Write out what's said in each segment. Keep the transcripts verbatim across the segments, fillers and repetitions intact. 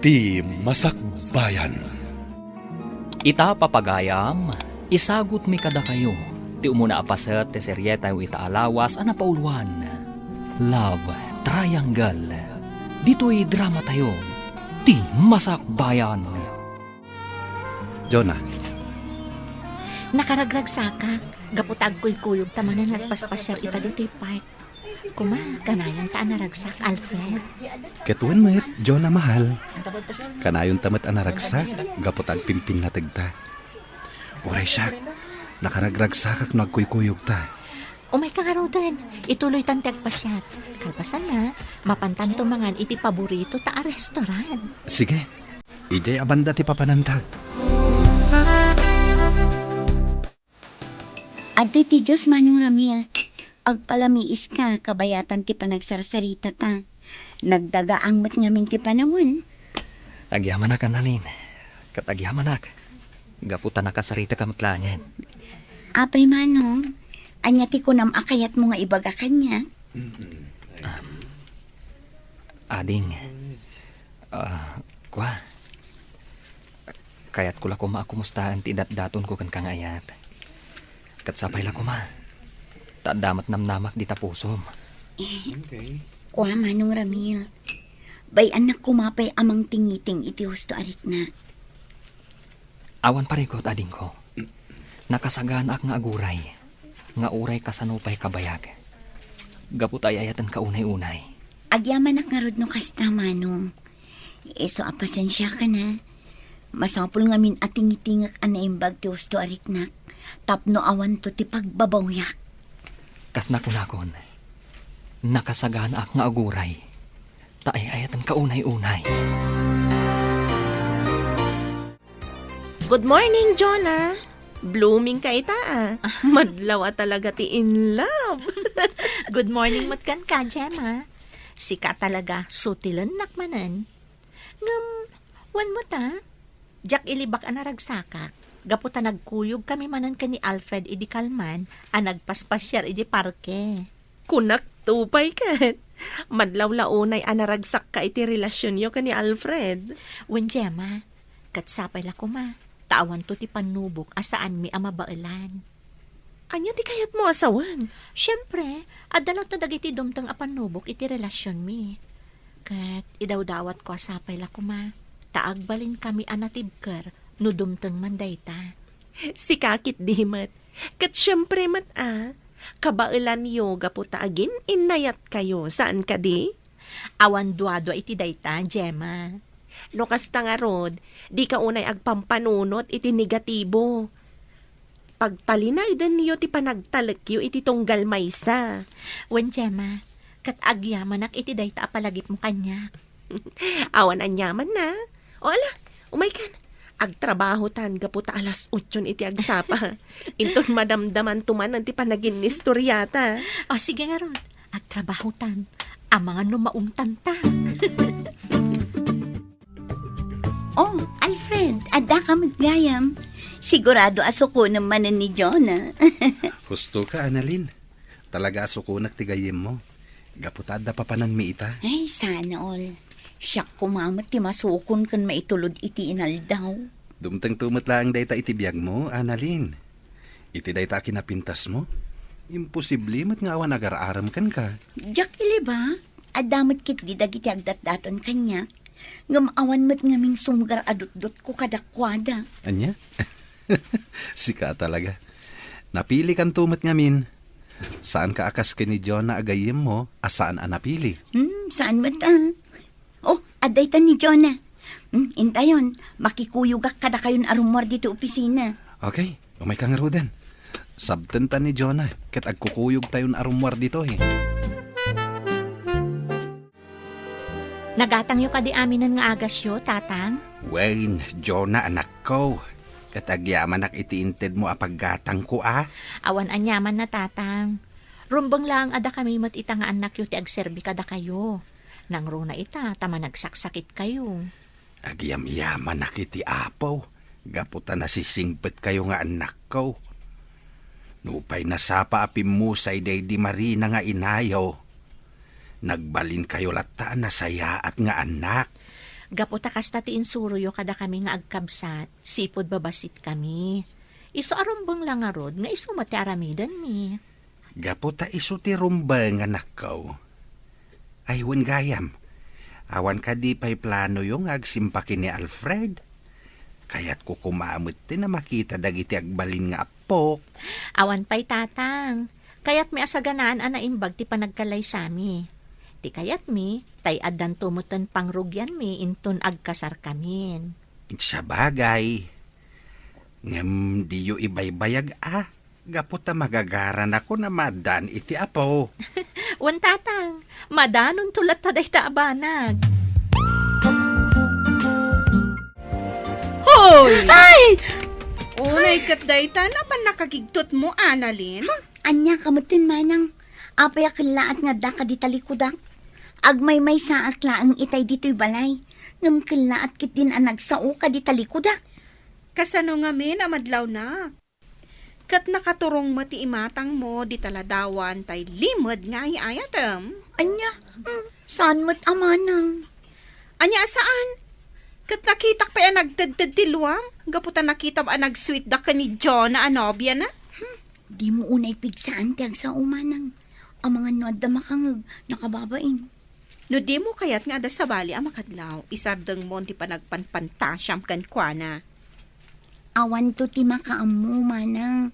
Ti Masakbayan. Ita, papagayam, isagutmi kadakayo ti umuna a paset ti serietayo ita a lawas a napauluan, Love Triangle. Ditoy dramatayo, Ti Masakbayan. Jonah. Nakaragragsakak, gapu ta agkuykuyog ta manen agpaspasiar ita ditoy park. Kuma, kanayon ta a naragsak, Alfred. Ket wen met, Jonah mahal. Kanayon ta met a naragsak, gapu ta agpimpinnategta. Uray siak, nakaragragsakak no agkuykuyogta. Umayka ngaruden, ituloytan ti agpasiar. Kalpasanna, mapantanto mangan iti paborito ta a restaurant. Sige, idiay a banda ti papananta. Adtoy ti Dios, Manong Ramil. Agpalamiiska, kabayatan ti panagsarsaritata. Nagdagaang met ngamin ti panawen. Agyamanak, Annalyn. Ket agyamanak. Gapu ta nakasaritaka met laengen. Apay, Manong, ania ti kunam a kayatmo nga ibaga kaniak? Ading, ah, kua, kayatko la koma a kumustaen ti idatdatonko kenka nga ayat. Ket sapay la koma, ta adda met namnamak dita pusom. Eh, kua, Manong Ramil, bay-annak koma pay a mangtingiting iti husto a riknak. Awan parigot, adingko. Nakasaganaak nga aguray, nga uray kasano pay kabayag. Gapu ta ay-ayatenka unay-unay. Agyamanak ngarud no kasta, Manong. Isu a pasensiakan a. Masapul ngamin a tingitingek a naimbag ti husto a riknak, tapno awanto ti pagbabawiak. Kas nakunakon, nakasaganaak nga aguray, ta ay-ayatenka unay-unay. Good morning, Jonah. Blooming ka ita, ah. Madlaw a talaga ti in love. Good morning met kenka, Gemma. Sika talaga, sutilennak manen. Ngem, wen met a, diak ilibak a naragsakak, gapu ta nagkuyog kami manen ken ni Alfred idi kalman a nagpaspasiar idi parke. Kunak to pay ket, madlaw la unay a naragsakka iti relasionyo ken ni Alfred. Wen, Gemma, ket sapay la koma, ta awanto ti pannubok a saanmi a mabaelan. Ania ti kayatmo a sawen? Siempre, adda latta dagiti dumteng a pannubok iti relasionmi. Ket idawdawatko a sapay la koma, ta agbalinkami a natibker no dumteng man dayta. Sika ketdi met. Ket siempre met a, kabaelanyo gapu ta agin-innayatkayo, saan kadi? Awan duadua iti dayta, Gemma. No kasta ngarud, dika unay agpampanunot iti negatibo. Pagtalinaydenyo ti panagtalekyo iti tunggal maysa. Wen, Gemma, ket agyamanak iti dayta a palagipmo kaniak. Awan aniamanna. O ala, umaykan. Agtrabahotan gapu ta alas otson iti agsapa. Inton madamdamanto manen ti panaginnistoriata. O, sige ngarud. Agtrabahotan. Amangan no maungtanta. Oh, Alfred, addaka met gayam. Sigurado a sukonem manen ni Jonah. Husto ka, Annalyn. Talaga a sukonak ti gayyemmo. Gapu ta adda papananmi ita. Ay, sana all. Siak koma met ti masukon ken maitulod iti inaldaw. Dumtengto met laeng dayta iti biagmo, Annalyn. Iti dayta a kinapintasmo, imposible met nga awan agar-arem kenka. Diak ilibak, adda met ketdi dagiti agdatdaton kaniak. Ngem awan met ngamin sumgar a dutdotko kadakuada. Ania? Sika talaga. Napilikanto met ngamin. Saanka a kas ken ni Jonah a gayyemmo a saan a napili. Hmm, saan met a? Oh, adda ita ni Jonah. Hmm, intayon, makikuyogak kadakayon a rummuar ditoy opisina. Okay, umayka ngaruden. Sabtenta ni Jonah, ket agkukuyogtayon a rummuar ditoy. Nagatangyo kadi aminen nga agasyo, Tatang? Wen, Jonah, anakko. Ket agyamanak iti intedmo a paggatangko, a? Awan aniamanna, Tatang. Rumbeng laeng a dakami met ita nga annakyo ti agserbi kadakayo. Nangruna ita ta managsaksakitkayo. Agyamyamanak iti Apo, gapu ta nasisingpetkayo nga annakko. Nupay nasapa a pimmusay daydi Marina nga inayo, nagbalinkayo latta a nasayaat nga annak. Gapu ta kasta ti insuroyo kadakami nga agkabsat, sipud babasitkami. Isu a rumbeng la ngarud nga isu met ti aramidenmi. Gapu ta isu ti rumbeng, anakko. Ay, wen gayam. Awan kadi pay planoyo nga agsimpa ken ni Alfred? Kayatko koma met ti a makita dagiti agbalin nga appok. Awan pay, Tatang. Kayatmi a saganaan a naimbag ti panagkalaysami. Ti kayatmi, tay addanto metten pangrugianmi inton agkasarkamin. Sabagay. Ngem diyo ibaybayag a, gapu ta magagaranakon a maaddaan iti apo. Wen, Tatang, madanonto latta dayta a banag. Hoy! Ay! Unay ket dayta, napan nakagigtotmo, Annalyn? Ania ka metten, Manang? Apay a kellaat nga adda ka di talikudak? Agmaymaysaak laeng itay ditoy balay, ngem kellaat ketdin a nagsao ka di talikudak. Kasano ngamin a madlawnak? Ket nakaturong met ti imatangmo dita ladawan tay limed nga ay-ayatem. Ania? Mm, saan met a manang? Ania a saan? Ket nakitak pay a nagtedted ti luam, gapu ta nakitam a nagsuitda ken ni Jonah a nobiana. Hmm, dimo unay pigsaan ti agsao, manang. Amangan no adda makangeg, nakababain. No dimo kayat nga adda sabali a makadlaw, isardengmon ti panagpanpantasiam kenkuana. Awanto ti makaammo, manang.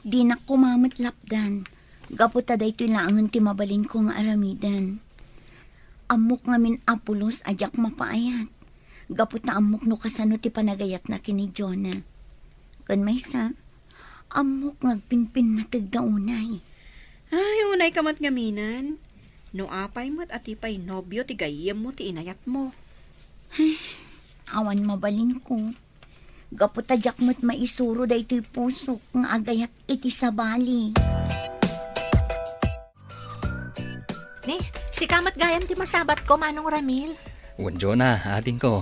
Dinak koma met lapdan, gapu ta daytoy laengen ti mabalinko nga aramiden. Ammok ngamin a pulos a diak mapaayat, gapu ta ammok no kasano ti panagayatna ken ni Jonah. Ken maysa, ammok nga agpinpinnategda unay. Ay, unay ka met ngaminen. No apay met a ti pay nobio ti gayyemmo ti inayatmo. Ay, awan mabalinko. Gapu ta diak met maisuro daytoy pusok nga agayat iti sabali. Ni, sika met gayam ti masabatko, Manong Ramil. Wen, Jonah, adingko.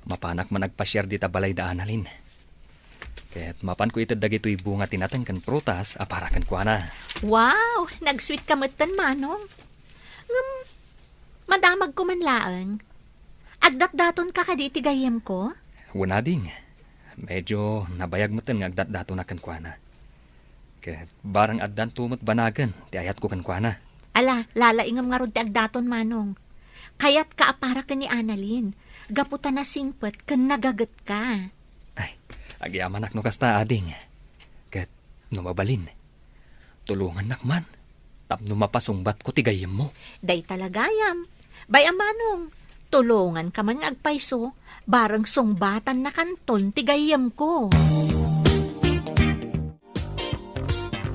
Mapanak man agpasiar dita balay da Annalyn. Ket mapanko ited dagitoy bunga ti nateng ken prutas a para kenkuana. Wow! Nagsuitka metten, Manong. Ngem, madamagko man laeng. Agdatdatonka kadi iti gayyemko? Wen, ading. Medyo nabayag metten nga agdatdatonak kenkuana. Ket barang addanto met banagen ti ayatko kenkuana. Ala, lalaingem ngarud ti agdaton, Manong. Kayatka a para ken ni Annalyn, gapu ta nasingpet ken nagagetka. Ay, agyamanak no kasta, ading. Ket no mabalin, tulongannak man tapno mapasungbatko ti gayyemmo. Dayta la gayam. Bay-am, Manong, tulonganka man nga agpayso, bareng sungbatannakanton ti gayyemko.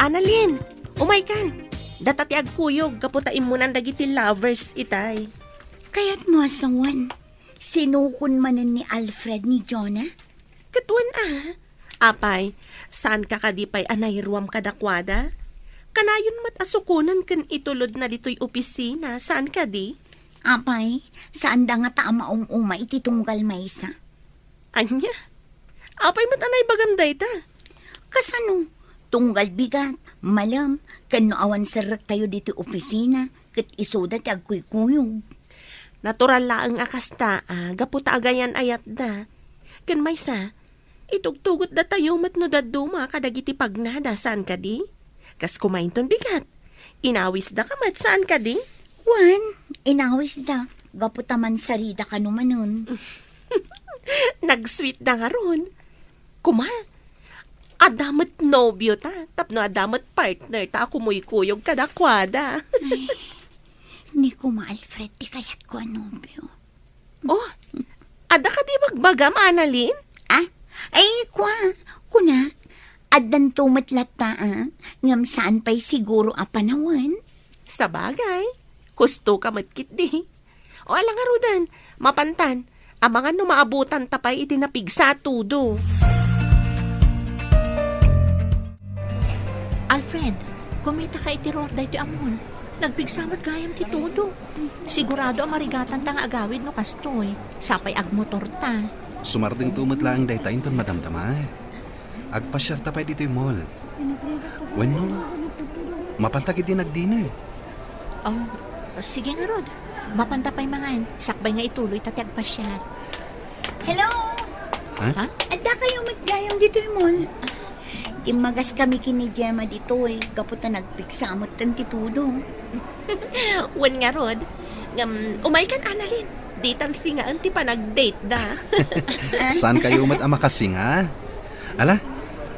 Annalyn, umaykan. Data ti agkuyog gapu ta immunan dagiti lovers itay. Kayatmo a sawen, sinukon manen ni Alfred ni Jonah? Ket wen a. Apay, saanka kadi pay a nairuam kadakuada? Kanayon met a sukonen ken itulodna ditoy opisina, saan kadi? Apay, saanda ngata a maum-uma iti tunggal maysa? Ania? Apay met a naibagam dayta? Kasano? Tunggal bigat, malem, ken no awan serrektayo ditoy opisina, ket isuda ti agkuykuyog. Natural laeng a kasta, a, gapu ta agayan-ayatda. Ken maysa, itugtugotdatayo met no dadduma kadagiti pagnada, saan kadi? Kas kumainton bigat. Inawisda ka met, saan kadi? Wen, inawisda. Gapu ta mansarida kano manen. Nagsuitda ngarud. Kuma, adda met nobio ta, tapno adda met partner ta a kumuykuyog kadakuada. Ay, ni Kuma Alfred ti kayatko a nobio. Oh, adda kadi bagbagam, Annalyn? Ah? Ay, kua, kunak, addanto met latta, a, ngem saan pay siguro a panawen. Sabagay, husto ka met ketdi. O, ala ngaruden, mapantan, amangan no maabutanta pay iti napigsa a tudo. Alfred, kumita ka iti ruar daytoy a mall. Nagpigsa met gayam ti tudo. Sigurado a marigatanta nga agawid no kastoy. Sapay agmotorta. Sumardengto met laeng dayta inton madamdama. Agpasiarta pay ditoy mall. Wenno, mapanta ketdi nag-dinner. Oh, sige ngarud. Mapanta pay mangan, sakbay nga ituloy ta ti agpasiar. Hello! Ha? Ha? Adda kayo met gayam ditoy mall? Timmagas kami ken ni Gemma ditoy, gapu ta nagpigsa metten ti Todo. Wen ngarud, ngem umaykan, Annalyn. Ditan singaen ti panagdate da. Saan kayo met a makasinga? Ala,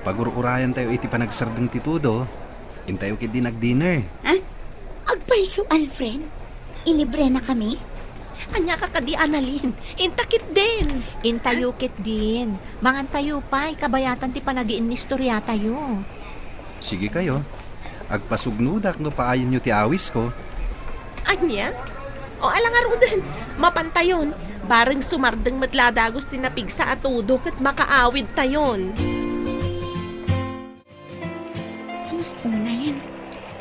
pagur-urayan tayo iti panagsardeng ti Todo. Intayo ketdi nag-dinner. Ha? Agpayso, Alfred? Ilibre na kami? Ania ka kadi, Annalyn? Inta ketdin. Intayo ketdin. Mangan tayo pay, kabayatan ti panagiinnistoriatayo. Sige kayo. Agpasugnodak no paayenyo ti awisko. Ania? O, ala ngaruden, mapantayon. Bareng sumardeng met la dagus ti napigsa a Todo ket makaawidtayon. Unayen,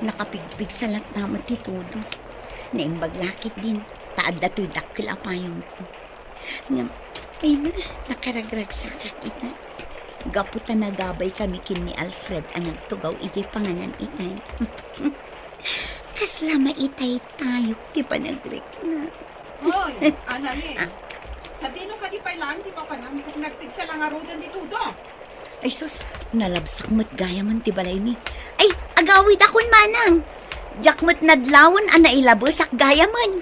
nakapigpigsa latta met ti Todo. Naimbag la ketdin, ta adda toy dakkel a payongko. Ngem, ay na, nakaragragsakak ita. Gapu ta nagabay kami ken ni Alfred a nagtugaw idiay panganan itay. Kasla maitaytayok ti panagrikna. Hoy, Annalyn, sadino kadi pay laeng ti papanam ket nagpigsa la ngaruden ti Todo? Ay sus, nalabsak met gayamen ti balaymi. Ay, agawidakon manang. Diak met nadlawen a nailabesak gayamen.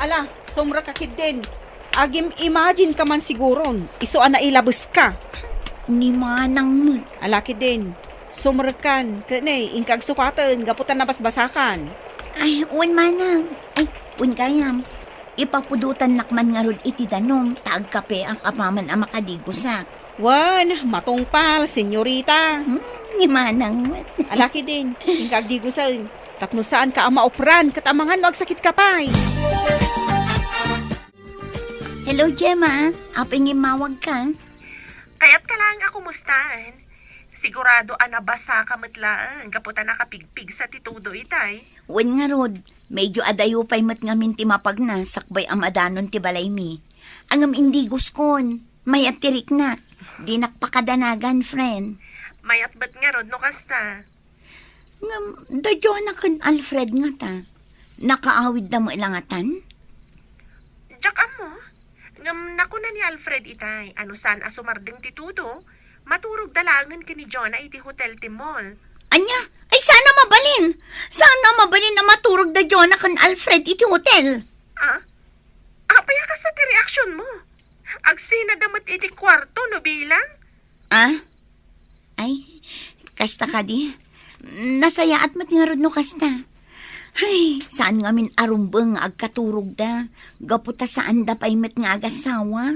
Ala, sumrekka ketdin. Agim-imagine ka man siguron, isu a nailabeska. Ni manang met. Ala ketdin, sumrekkan, ket ne, inka agsukaten gapu ta nabasbasakan. Ay, wen manang. Ay, wen gayam. Ipapudotannak man ngarud iti danum, ta agkapeak apaman a makadigusak. Wen, matungpal, senyorita. Hmm, ni manang met. Ala ketdin, inka agdigusen. Tapno saanka a maupran, ket amangan no agsakitka pay. Hello, Gemma. Apay nga immawagka? Kayatka laeng a kumustaen. Sigurado a nabasaka met laeng gapu ta nakapigpigsa ti Todo itay. Wen ngarud, medyo adayo pay met ngamin ti mapagna sakbay a madanon ti balaymi. Ngem indiguskon, mayat ti riknak. Dinak pakadanagan, friend. Mayat met ngarud no kasta. Ngem, da Jonah ken Alfred ngata, nakaawidda met la ngatan? Diak ammo. Ngem nakuna ni Alfred itay a no saan a sumardeng ti Todo, maturogda laengen ken ni Jonah iti hotel ti mall. Ania? Ay, saan a mabalin! Saan a mabalin a maturogda Jonah ken Alfred iti hotel? Ah? Apay a kasta ti reaksionmo? Agsinada met iti kuarto no bilang? Ah? Ay, kasta kadi. Nasayaat met ngarud no kasta. Ay, saan ngamin a rumbeng nga agkaturogda, gapu ta saanda pay met nga agasawa.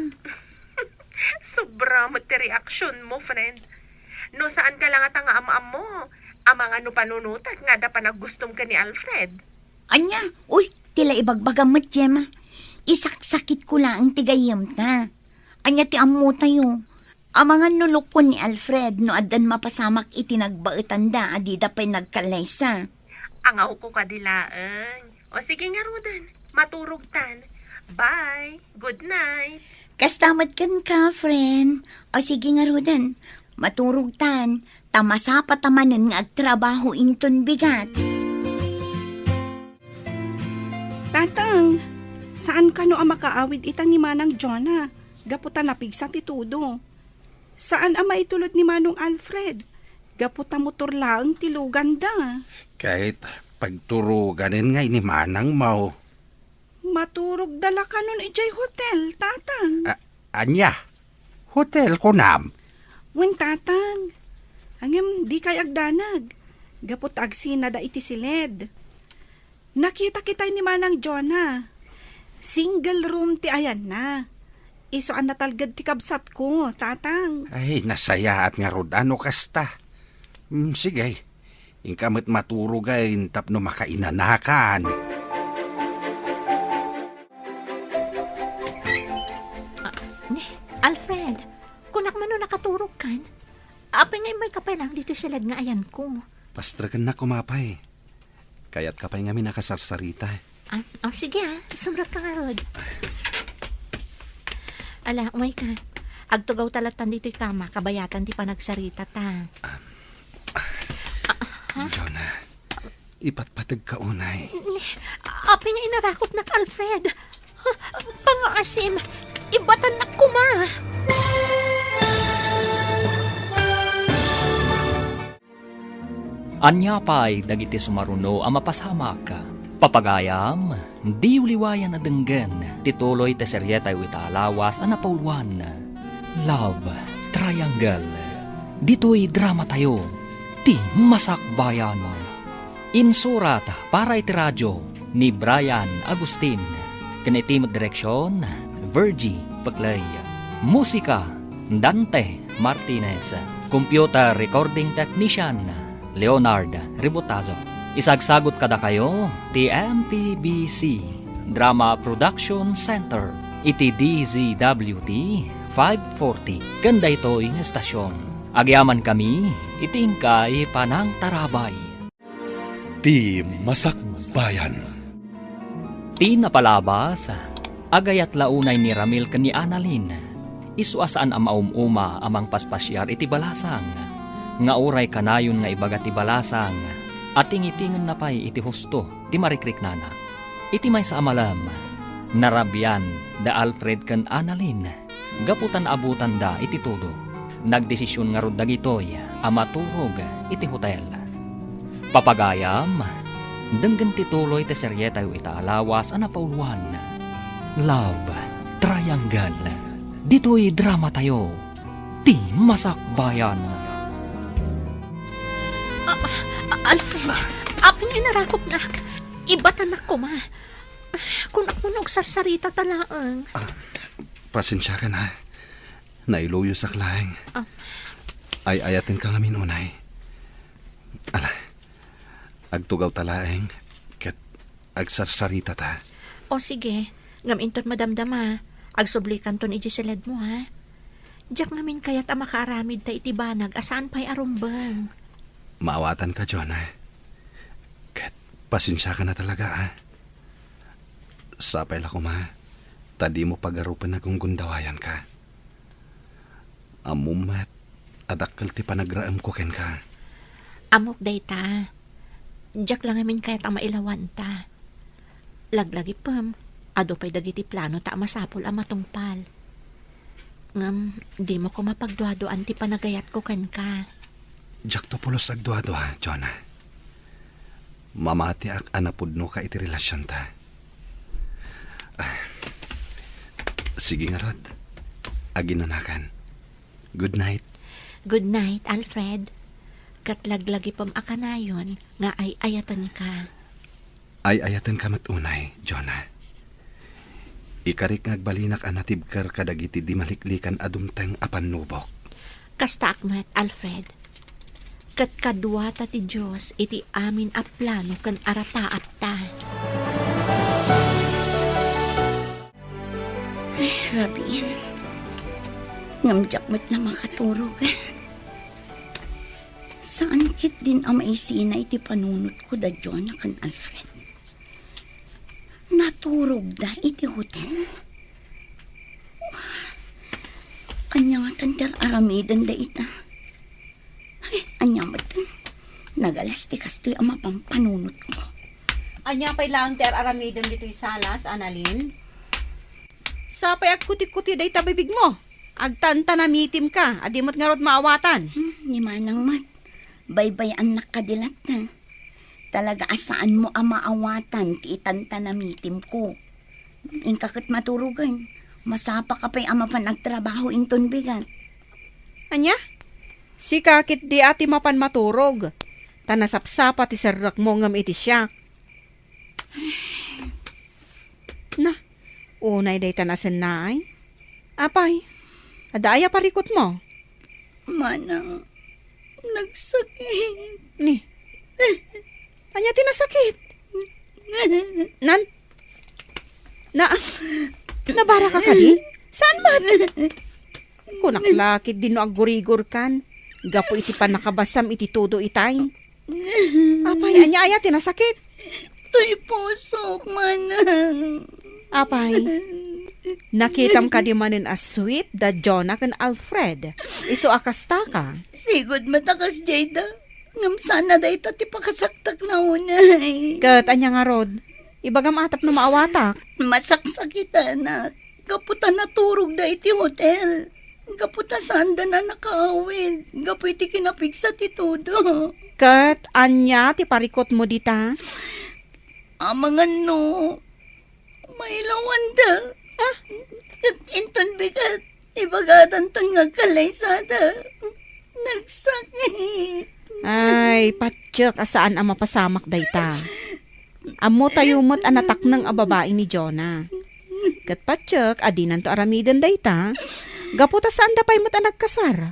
Sobra met ti reaksionmo, friend. No saanka la ngata nga am-ammo, amangan no panunotek nga adda panaggustom ken ni Alfred. Ania? Uy, ti la ibagbagam met, Gemma. Isaksakitko laeng ti gayyemta. Ania ti ammotayo? Amangan no lukon ni Alfred no addan mapasamak iti nagbaetanda a dida pay nagkallaysa. Angawko kadi laeng. O sige ngaruden, maturogtan. Bye. Good night. Kasta met kenka, friend. O sige ngaruden, maturogtan. Ta masapa ta manen nga agtrabaho inton bigat. Tatang, saan kano a makaawid ita ni Manang Jonah? Gapu ta napigsa ti Todo. Saan a maitulod ni Manong Alfred, gapu ta motor laeng ti luganda. Ket pagturoganen ngay ni Manangmo. Maturogda la kanon idiay hotel, Tatang. A-, ania? Hotel, kunam? Wen, Tatang. Ngem dikay agdanag, gapu ta agsinada iti siled. Nakita kitay ni Manang Jonah. Single room ti ayanna. Isu a natalged ti kabsatko, Tatang. Ay, nasayaat ngarud a no kasta. Mm, sige, inka met maturogen tapno makainanakan. Ah, ne, Alfred, kunak man no nakaturogkan? Apay nga immayka pay laeng ditoy siled nga ayanko? Pastrekennak koma pay. Kayatka pay ngamin a kasarsarita. Ah, oh, sige ah. Sumrekka ngarud. Ala, umayka. Agtugawta lattan ditoy kama, kabayatan ti panagsaritata. Ah, ha? Jonah. Ipatpategka unay. Apay nga inarakupnak, Alfred? Ha? Pangaasim, ibatannak koma. Ania pay dagiti sumaruno a mapasamak? Papagayam, diyo liwayan a denggen ti tuloy ti serietayo ita a lawas a napauluan, Love Triangle. Ditoy dramatayo, ti Masakbayan. Insurat para iti radio ni Brian Agustin, ken iti met direksion, Virgie Peclay. Musika, Dante Martinez. Computer recording technician, Leonard Ributazo. Isagsagut kadakayo ti M P B C Drama Production Center iti D Z W T five forty ken daytoy nga estasion. Agyamankami iti inkay panangtarabay. Ti Masakbayan. Ti napalabas, agayat la unay ni Ramil ken ni Annalyn. Isu a saan a maum-uma a mangpaspasiar iti balasang, nga uray kanayon nga ibaga ti balasang, atingitingenna pay iti husto ti marikriknana. Iti maysa a malem, narabian da Alfred ken Annalyn gapu ta naabutanda iti todo. Nagdesision ngarud dagitoy a maturog iti hotel. Papagayam, denggen ti tuloy ti serietayo ita a lawas a napauluan, Love Triangle. Ditoy dramatayo, ti Masakbayan. Ah, ah, Alfred, apay nga inarakupnak? Ibatannak koma. Kunak mo no agsarsarita ta laeng. Ah, pasensiakan, ha. Nailuyosak laeng. Ah. Ay-ayatenka ngamin unay. Ala, agtugawta laeng, ket agsarsaritata. O sige, ngem inton madamdama, agsublikanton idiay siledmo, ha? Diak ngamin kayat a makaaramid ta iti banag a saan pay a rumbeng. Maawatanka, Jonah. Ket pasensiakan a talaga, ha. Sapay la koma, ta dimo pagarupen a gunggundawayanka. Ammom met a dakkel ti panagraemko kenka. Ammok dayta. Diak la ngamin kayat a mailawanta. Laglagipem, adu pay dagiti planota a masapul a matungpal. Ngem, dimo koma pagduaduaan ti panagayatko kenka. Diakto pulos agduadua, Jonah. Mamatiak a napudnoka iti relasionta. Ah, sige ngarud, aginanakan. Good night. Good night, Alfred. Ket laglagipem a kanayon nga ay-ayatenka. Ay-ayatenka met unay, Jonah. Ikarik nga agbalinak a natibker kadagiti di maliklikan a dumteng a pannubok. Kastaak met, Alfred. Ket kaduata ti Dios iti amin a plano ken arapaatta. Ay, rabiin. Ngem diak met la makaturog. Saan ketdin a maisina iti panunotko da Jonah ken Alfred. Naturogda iti hotel? Ania ngatan ti ar-aramiden dayta? Ay, ania met? Nagalas ti kastoy a mapan panunotko. Ania pay laeng ti ar-aramidem ditoy salas, Annalyn? Sapay agkuti-kuti dayta bibigmo. Agtantanamitimka, a di met ngarud maawatan. Hmm, ni manang met. Baybay-annak kadi latta. Talaga a saanmo a maawatan ti itantanamitimko. Inka ket maturogen. Masapaka pay a mapan agtrabaho inton bigat. Ania? Sika ketdi a ti mapan maturog, ta nasapsapa ti serrekmo ngem iti siak. Na, unay dayta nasennaay. Apay, adda aya parikutmo? Manang, nagsakit. Ni, ania ti nasakit? Nan, na, nabaraka kadi? Saan met? Kunak la ketdin no aggurigorkan gapu iti pannakabasam iti todo itay. Apay, ania aya ti nasakit? Toy pusok, manang. Apay, nakitam kadi manen a sweet da Jonah ken Alfred? Isu a kastaka. Sigud met a kasdiay da. Ngem saan a dayta ti pakasaktak la unay. Ket ania ngarud? Ibagam a tapno maawatak. Masaksakitanak. Gapu ta naturogda iti hotel. Gapu ta saanda a nakaawid. Gapu iti kinapigsa ti todo. Ket ania ti parikutmo dita? Amangan no mailawanda. Ah? Ket inton bigat, ibagadanton nga agkallaysada. Nagsakit. Ay, patiek a saan a mapasamak dayta. Ammotayo met a natakneng a babai ni Jonah. Ket patiek a dinanto aramiden dayta, gapu ta saanda pay met a nagkasar.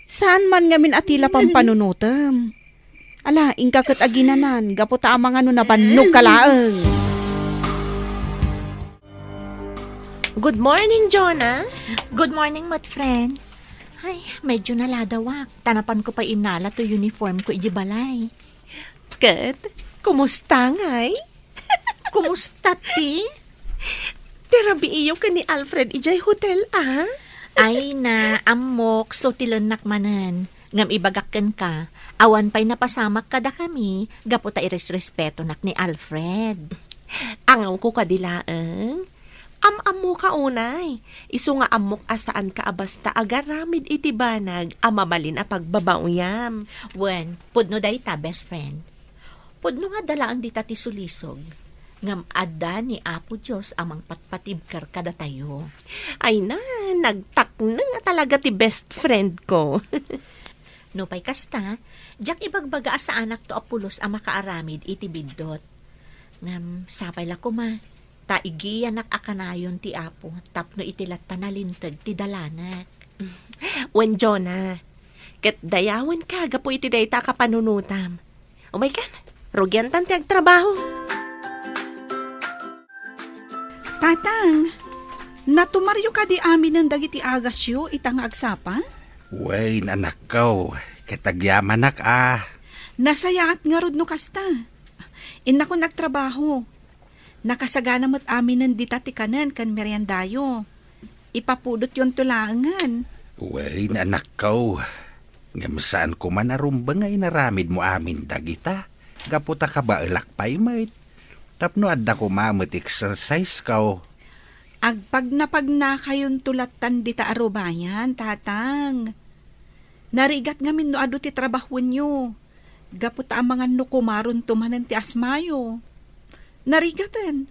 Saan man ngamin a ti la pampanunotem. Ala, inka ket aginanan, gapu ta amangan no nabannogka laeng. Good morning, Jonah. Good morning, met friend. Ay, medyo naladawak. Ta napanko pay innala toy uniformko idiay balay. Ket, kumusta ngay? Kumusta ti? Ti rabiiyo ken ni Alfred idiay hotel, a? Ay na, ammok, sutilennak manen. Ngem ibagak kenka, awan pay napasamak kadakami gapu ta iresrespetonak ni Alfred. Angawko kadi laeng? Am-ammoka unay, isu nga ammok a saanka a basta agaramid iti banag a mabalin a pagbabaoyam. Wen, pudno dayta, best friend. Pudno nga adda laeng dita ti sulisog, ngem adda ni Apo Dios a mangpatpatibker kadatayo. Ay na, nagtakneng a talaga ti best friend ko. Nupay kasta, diak ibagbaga a saanakto a pulos a makaaramid iti biddut. Ngem sapay la koma, ta igiyanak a kanayon ti Apo tapno iti latta nalinteg ti dalanak. Wen, Jonah, ket dayawenka gapu iti dayta a kapanunotam. Umaykan, rugiantan ti agtrabaho. Tatang, natumaryo kadi aminen dagiti agasyo ita nga agsapa? Wen, anakko, ket agyamanak a. Nasayaat ngarud no kasta. Innakon agtrabaho. Nakasagana met aminen dita ti kanen ken meriendayo. Ipapudotyonto laengen. Wen, anakko. Ngem saanko man a rumbeng nga inaramidmo amin dagita, gapu ta kabaelak pay met. Tapno adda koma met exerciseko. Agpagnapagnakayonto lattan dita a rubayan, Tatang. Narigat ngamin no adu ti trabahoenyo. Gapu ta amangan no kumaronto manen ti asmayo. Narigaten.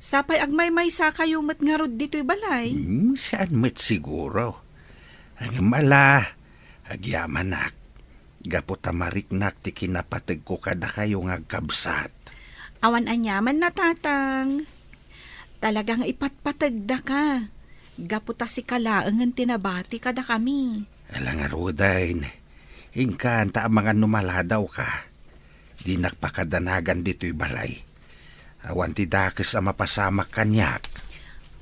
Sapay agmaymaysakayo met ngarud ditoy balay. Hmm, saan met siguro. Ngem ala, agyamanak. Gapu ta mariknak ti kinapategko kadakayo nga agkabsat. Awan aniaman, Tatang. Talaga nga ipatpategdaka. Gapu ta sika laengen ti nabati kadakami. Ala ngaruden, inkan ta amangan no maladawka. Dinak pakadanagan ditoy balay. Awan ti dakes a mapasamak kaniak.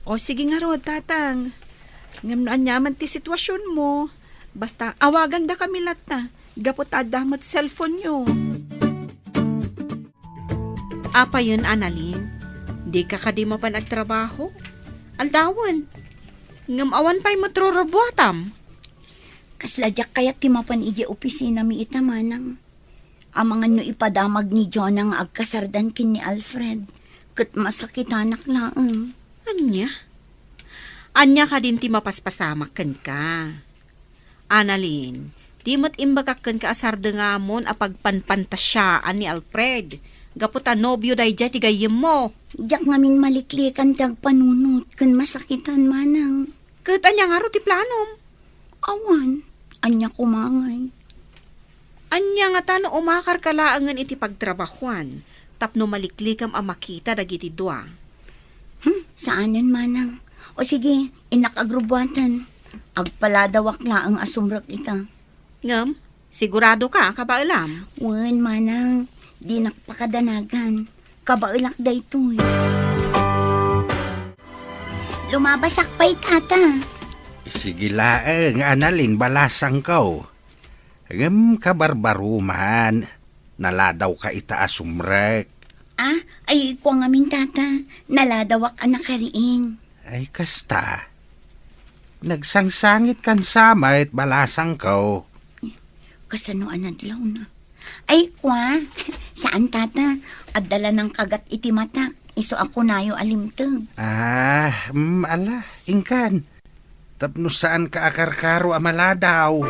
O, sige ngarud, Tatang. Ngem no aniaman ti situasionmo, basta awagandakami latta, gapu ta adda met cellphone-yo. Apayen, Annalyn, dika kadi mapan agtrabaho? Aldawen. Ngem awan pay met rurubbuatam. Kasla diak kayat ti mapan idiay opisinami ita, manang. Amangan no ipadamag ni Jonah nga agkasardan ken ni Alfred, ket masakitanak laeng. Ania? Ania kadin ti mapaspasamak kenka? Annalyn, di met imbagak kenka a sardengamon a pagpanpantasiaan ni Alfred, gapu ta nobio daydiay ti gayyemmo. Diak ngamin maliklikan ti agpanunot ken masakitan, manang. Ket ania ngarud ti planom? Awan, ania koma ngay? Ania ngata no umakarka laengen iti pagtrabahuan tapno maliklikam a makita dagiti dua? Hmm, saanen, manang. O sige, innak agrubbuaten. Agpaladawak laeng a sumrek ita. Ngem, siguradoka a kabaelam? Wen, manang. Dinak pakadanagan. Kabaelak daytoy. Lumabasak pay, tata. Sige laeng, Annalyn, balasangko. Ngem kabarbaroman, naladawka ita a sumrek. Ah, ay, kua ngamin, tata. Naladawak a nakariing. Ay, kasta. Nagsangsangitkan sa met, balasangko. Kasano a nadlawna? Ay, kua, saan, tata. Adda la nangkagat iti matak, isu a kunayo a limteg. Ah, mm, ala, inkan. Tapno saanka a karkaro a maladaw.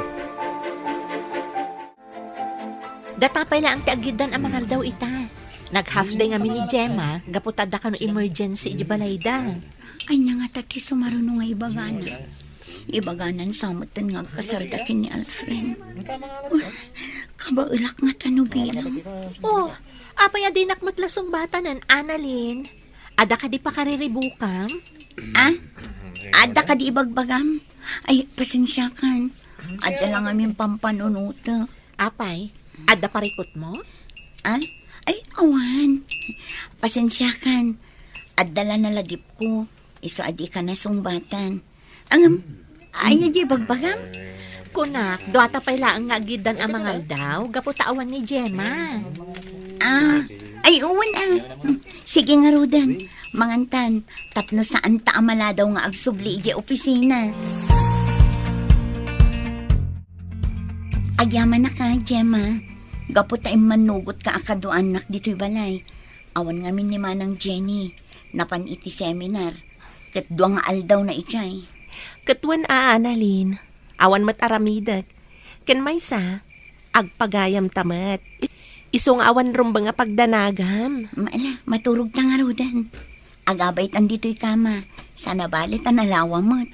Data pay laeng ti aggiddan a mangaldaw ita. Nag-half day ngamin ni Gemma, gapu ta adda kano emergency iti balayda. Ania ngata ti sumaruno nga ibagana? Ibaganan sa metten nga agkasarda ken ni Alfred. Kabaelak ngata no bilang. Oh, apay a dinak met la sungbatanen, Annalyn? Adda kadi pakariribukam? Ah? Adda kadi ibagbagam? Ay, pasensiakan. Adda la ngamin pampanunotek. Apay, adda parikutmo? Ah? Ay, awan. Pasensiakan. Adda la naladipko. Isu a dika nasungbatan. Ngem, ania ti ibagbagam? Kunak, duata pay laeng nga aggiddan a mangaldaw, gapu ta awan ni Gemma. Ah, ay, wen, ah. Sige ngaruden, mangantan, tapno saanta a maladaw nga agsubli idiay opisina. Agyamanak, Gemma, gapu ta immannugotka a kaduaannak ditoy balay. Awan ngamin ni Manang Jenny, napan iti seminar, ket dua nga aldawna idiay. Ket wen a, Annalyn, awan met aramidek. Ken maysa, agpagayamta met. Isu nga awan rumbeng a pagdanagam. Ala, maturogta ngaruden. Agabaytan ditoy kama, saan a bale ta nalawa met.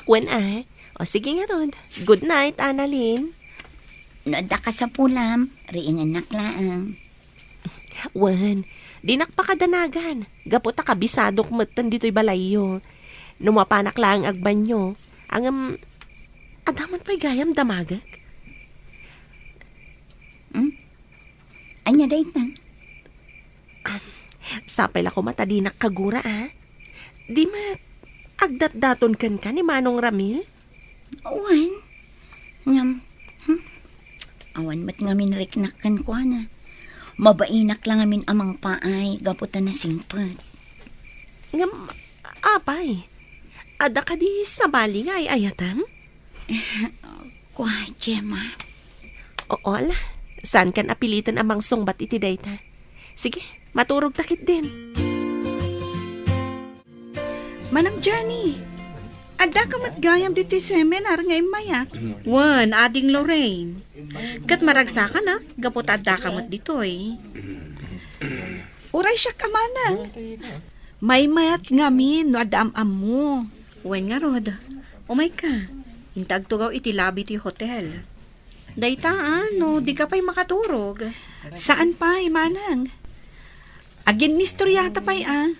Wen a. O sige ngarud. Good night, Annalyn. No adda kasapulam, riingennak laeng. Wen, dinak pakadanagan, gapu ta kabisadok metten ditoy balayyo. No mapanak laeng agbanyo, ngem, adda man pay gayam damagek? Hmm? Ania dayta? Am, sapay la koma ta dinak kagura, a? Di met, agdatdaton kenka ni Manong Ramil? Wen. Ngem, hmm? Awan met ngamin riknak kenkuana. Mabainak la ngamin a mangpaay gapu ta nasingpet. Ngem, apay, adda kadi sabali nga ay-ayatem? Kua, Gemma. Oo, ala. Saankan a piliten a mangsungbat iti dayta. Sige, maturogta ketdin. Manang Jenny, addaka met gayam ditoy seminar nga immayak? Wen, Ading Lorraine. Ket maragsakan a, gapu ta addaka met ditoy. Uray siak a manang. Maymayat ngamin no adda am-ammo. Wen ngarud, umayka. Inta agtugaw iti lobby ti hotel. Dayta, a, no dika pay makaturog. Saan pay, manang. Aginnistoriata pay, a.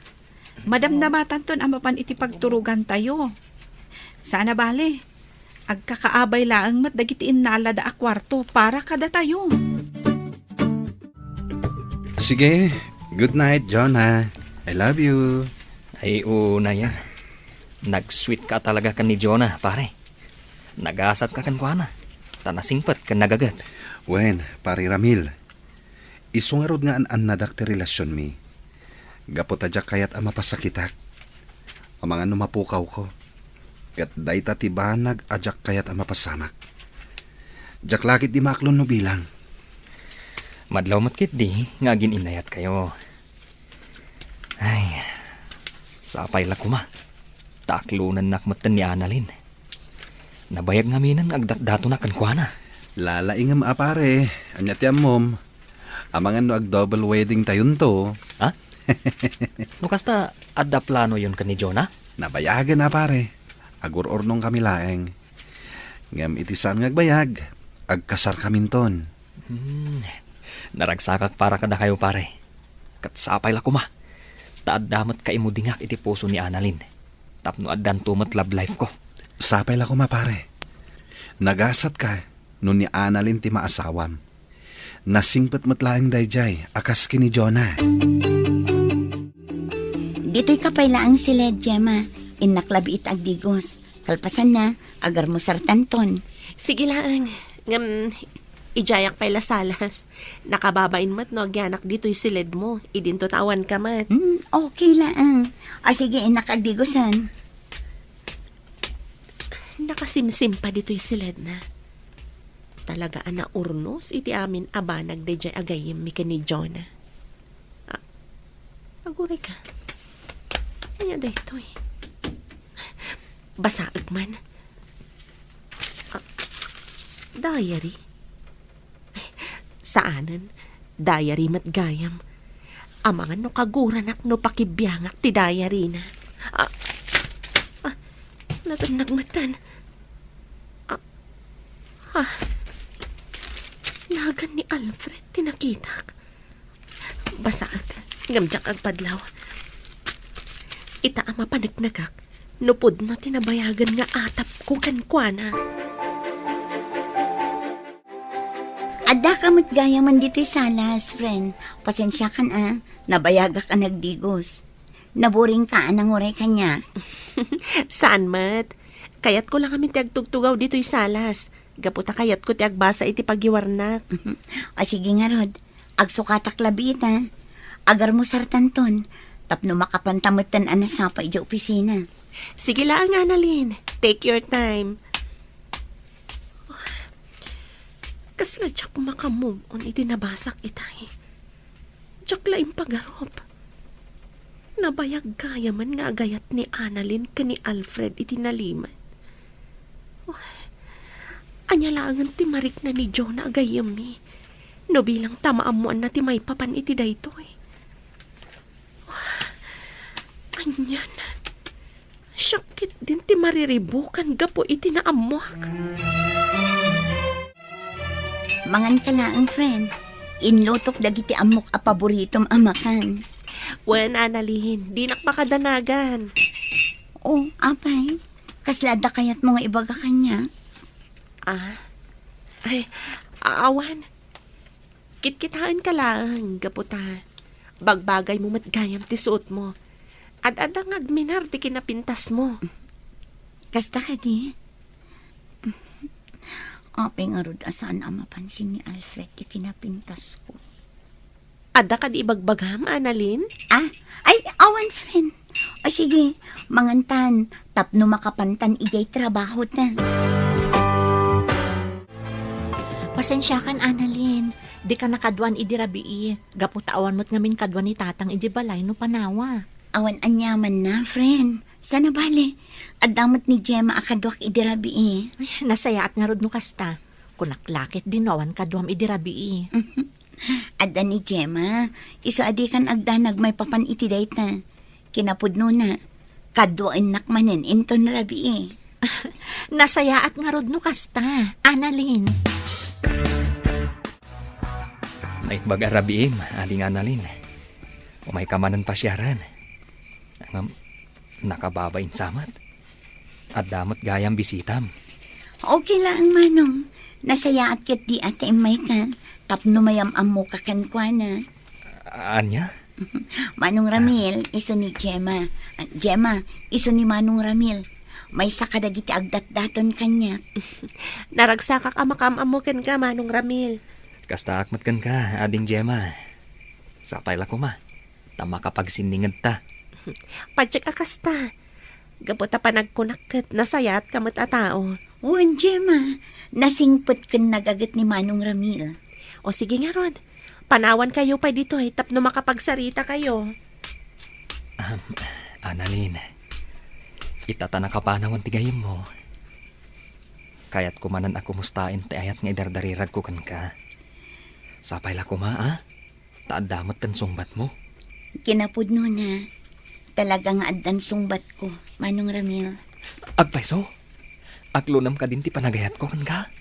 Madamdamatanton a mapan iti pagturogantayo. Saan a bale, agkakaabay laeng met dagiti innalada a kuarto para kadatayo. Sige, good night, Jonah. I love you. Ay, unay a. Nag-sweet ka talaga ken ni Jonah, pare. Nagasatka kenkuana, ta nasingpet ken nagaget. Wen, Pare Ramil, isu ngarud nga an-annadak ti relasionmi. Gapu ta diak kayat a mapasakitak. Amangan no mapukawko. Ket dayta ti banag a diak kayat a mapasamak. Diak la ketdi maaklon no bilang. Madlaw met ketdi nga agin-innayatkayo. Ay, sapay la koma. Ta aklonennak metten ni Annalyn. Nabayag ngaminen nga agdatdatonak kenkuana. Lalaingem a pare, ania ti ammom? Amangan no ag-double wedding tayonto. Ha? No kasta, adda planoyon ken ni Jonah? Nabayagen a pare. Agur-urnongkami laeng. Ngem iti saan nga agbayag, agkasarkaminton. Hmm. Naragsakak para kadakayo, pare. Ket sapay la koma. Ta adda met kaimudingak iti puso ni Annalyn. Tapno addanto met love life ko. Sapay la koma, pare. Nagasatka no ni Annalyn ti maasawam. Nasingpet met laeng daydiay a kas ken ni Jonah. Ditoyka pay laeng siled, Gemma. Innak labi ita agdigos. Kalpasanna, agarmusartanton. Sige laeng. Ngem, idiayak pay la salas. Nakababain met no agyanak ditoy siledmo. Idinto ta awanka met. Hmm, okay laeng. O sige, innak agdigosen. Nakasimsim pa ditoy siledna. Talaga a naurnos iti amin a banag daydiay a gayyemmi ken ni Jonah. Ah, aguray ka. Ania daytoy? Basaek man. Ah, diary? Saanen. Diary met gayam. Amangan no kaguranak no pakibiangak ti diary na. Ah, ah, natennag metten. Ah, ah, nagan ni Alfred ti nakitak. Basaek, ngem diak agpadlaw. Ita a mapaneknekak, no pudno ti nabayagen nga atapko kenkuana. Addaka met gayamen ditoy salas, friend. Pasensiakan a, nabayagak a nagdigos. Naburingka a nanguray kaniak. Saan met. Kayatko la ngamin ti agtugtugaw ditoy salas. Gapu ta kayatko ti agbasa iti pagiwarnak. O sige ngarud, agsukatak labi ita. Agarmusartanton, tapno makapanta metten a nasapa idiay opisina. Sige laeng, Annalyn. Take your time. Kasla diak maka-move on iti nabasak itay. Diak la impagarup. Nabayag gayamen nga agayat ni Annalyn ken ni Alfred iti nalimed. Uy, ania laengen ti marikna ni Jonah a gayyemmi no bilang ta maammoanna ti maipapan iti daytoy? Anian? Siak ketdin ti mariribukan gapu iti naammoak. Manganka laeng, friend. Inlutok dagiti ammok a paboritom a makan. Wen, Annalyn, dinak makadanagan. O, apay? Kasla adda kayatmo nga ibaga kaniak? Ah? Ay, awan. Kitkitaenka laeng, gapu ta bagbagaymo met gayam ti suotmo. Ad-adda nga agminar ti kinapintasmo. Kasta kadi? Apay ngarud a saan a mapansin ni Alfred ti kinapintasko? Adda kadi ibagbagam, Annalyn? Ah? Ay, awan, friend. O sige, mangantan, tapno makapantan idiay trabahota. Pasensiakan, Annalyn. Dika nakaduan idi rabii. Gapu ta awan met ngamin kadua ni Tatang idi balay no panawak. Awan aniamanna, friend. Saan a bale, adda met ni Gemma a kaduak idi rabii. Ay, nasayaat ngarud no kasta. Kunak la ketdi no awan kaduam idi rabii. Adda ni Gemma, isu a dikan agdanag maipapan iti dayta. Kinapudnona, kaduaennak manen inton rabii. Nasayaat ngarud no kasta, Annalyn. Naimbag a rabiim, Ading Annalyn. Umayka manen pasiaren. Ngem, nakababain sa met. Adda met gayam bisitam. Okay laeng, Manong. Nasayaat ketdi a ta immayka tapno mayam-ammoka kenkuana. Ania? Manong Ramil, isu ni Gemma. Ah, Gemma, isu ni Manong Ramil. Maysa kadagiti agdatdaton kaniak. Naragsakak a makaam-ammo kenka, Manong Ramil. Kastaak met kenka, Ading Gemma. Sapay la koma ta makapagsinningedta. Patiek a kasta. Gapu ta panagkunak ket nasayaatka met a tao. Wen, Gemma, nasingpet ken nagaget ni Manong Ramil. O sige ngarud, panawankayo pay ditoy tapno makapagsaritakayo. Ahem, Annalyn, ita ta nakapanawen ti gayyemmo, kayatko manen a kumustaen ti ayat nga idardariragko kenka. Sapay la koma, a? Ta adda met ti sungbatmo. Kinapudnona, talaga nga addan sungbatko, Manong Ramil. Agpayso, aklonem kadin ti panagayatko kenka?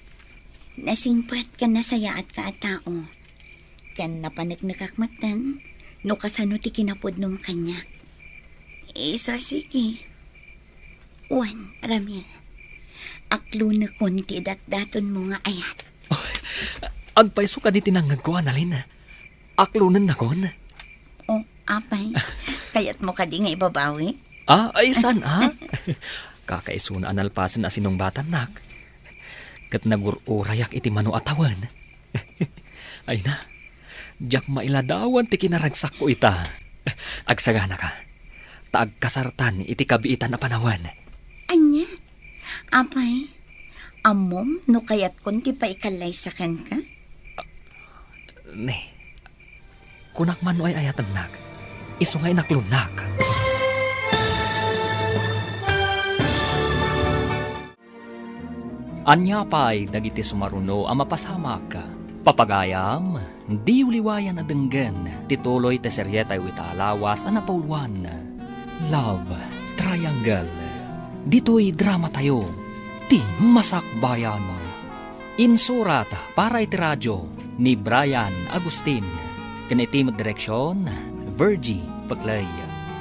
Nasingpet ken nasayaatka a tao. Ken napaneknekak metten no kasano ti kinapudnom kaniak. Isu a sige. Wen, Ramil, aklonekon ti idatdatonmo nga ayat. Agpayso kadi ti nangngegko, Annalyn. Aklonennakon. O, apay, kayatmo kadi nga ibabawi? Ah, ay, saan, a? Kakaisuna a nalpasen a sinungbatannak. Ket nagur-urayak iti mano a tawen. Ay na, diak mailadawan ti kinaragsakko ita. Agsaganaka, ta agkasartan iti kabiitan a panawen. Ania? Apay, Ammom no kayatkon ti paikallaysa kenka? Ne, kunak man no ay-ayatennak, isu nga inaklonnak. Ania pay dagiti sumaruno a mapasamak? Papagayam, diyo liwayan a denggen ti tuloy ti serietayo ita a lawas a napauluan, Love Triangle. Ditoy dramatayo, ti Masakbayan. Insurat para iti radio ni Brian Agustin, ken iti met direksion, Virgie Peclay.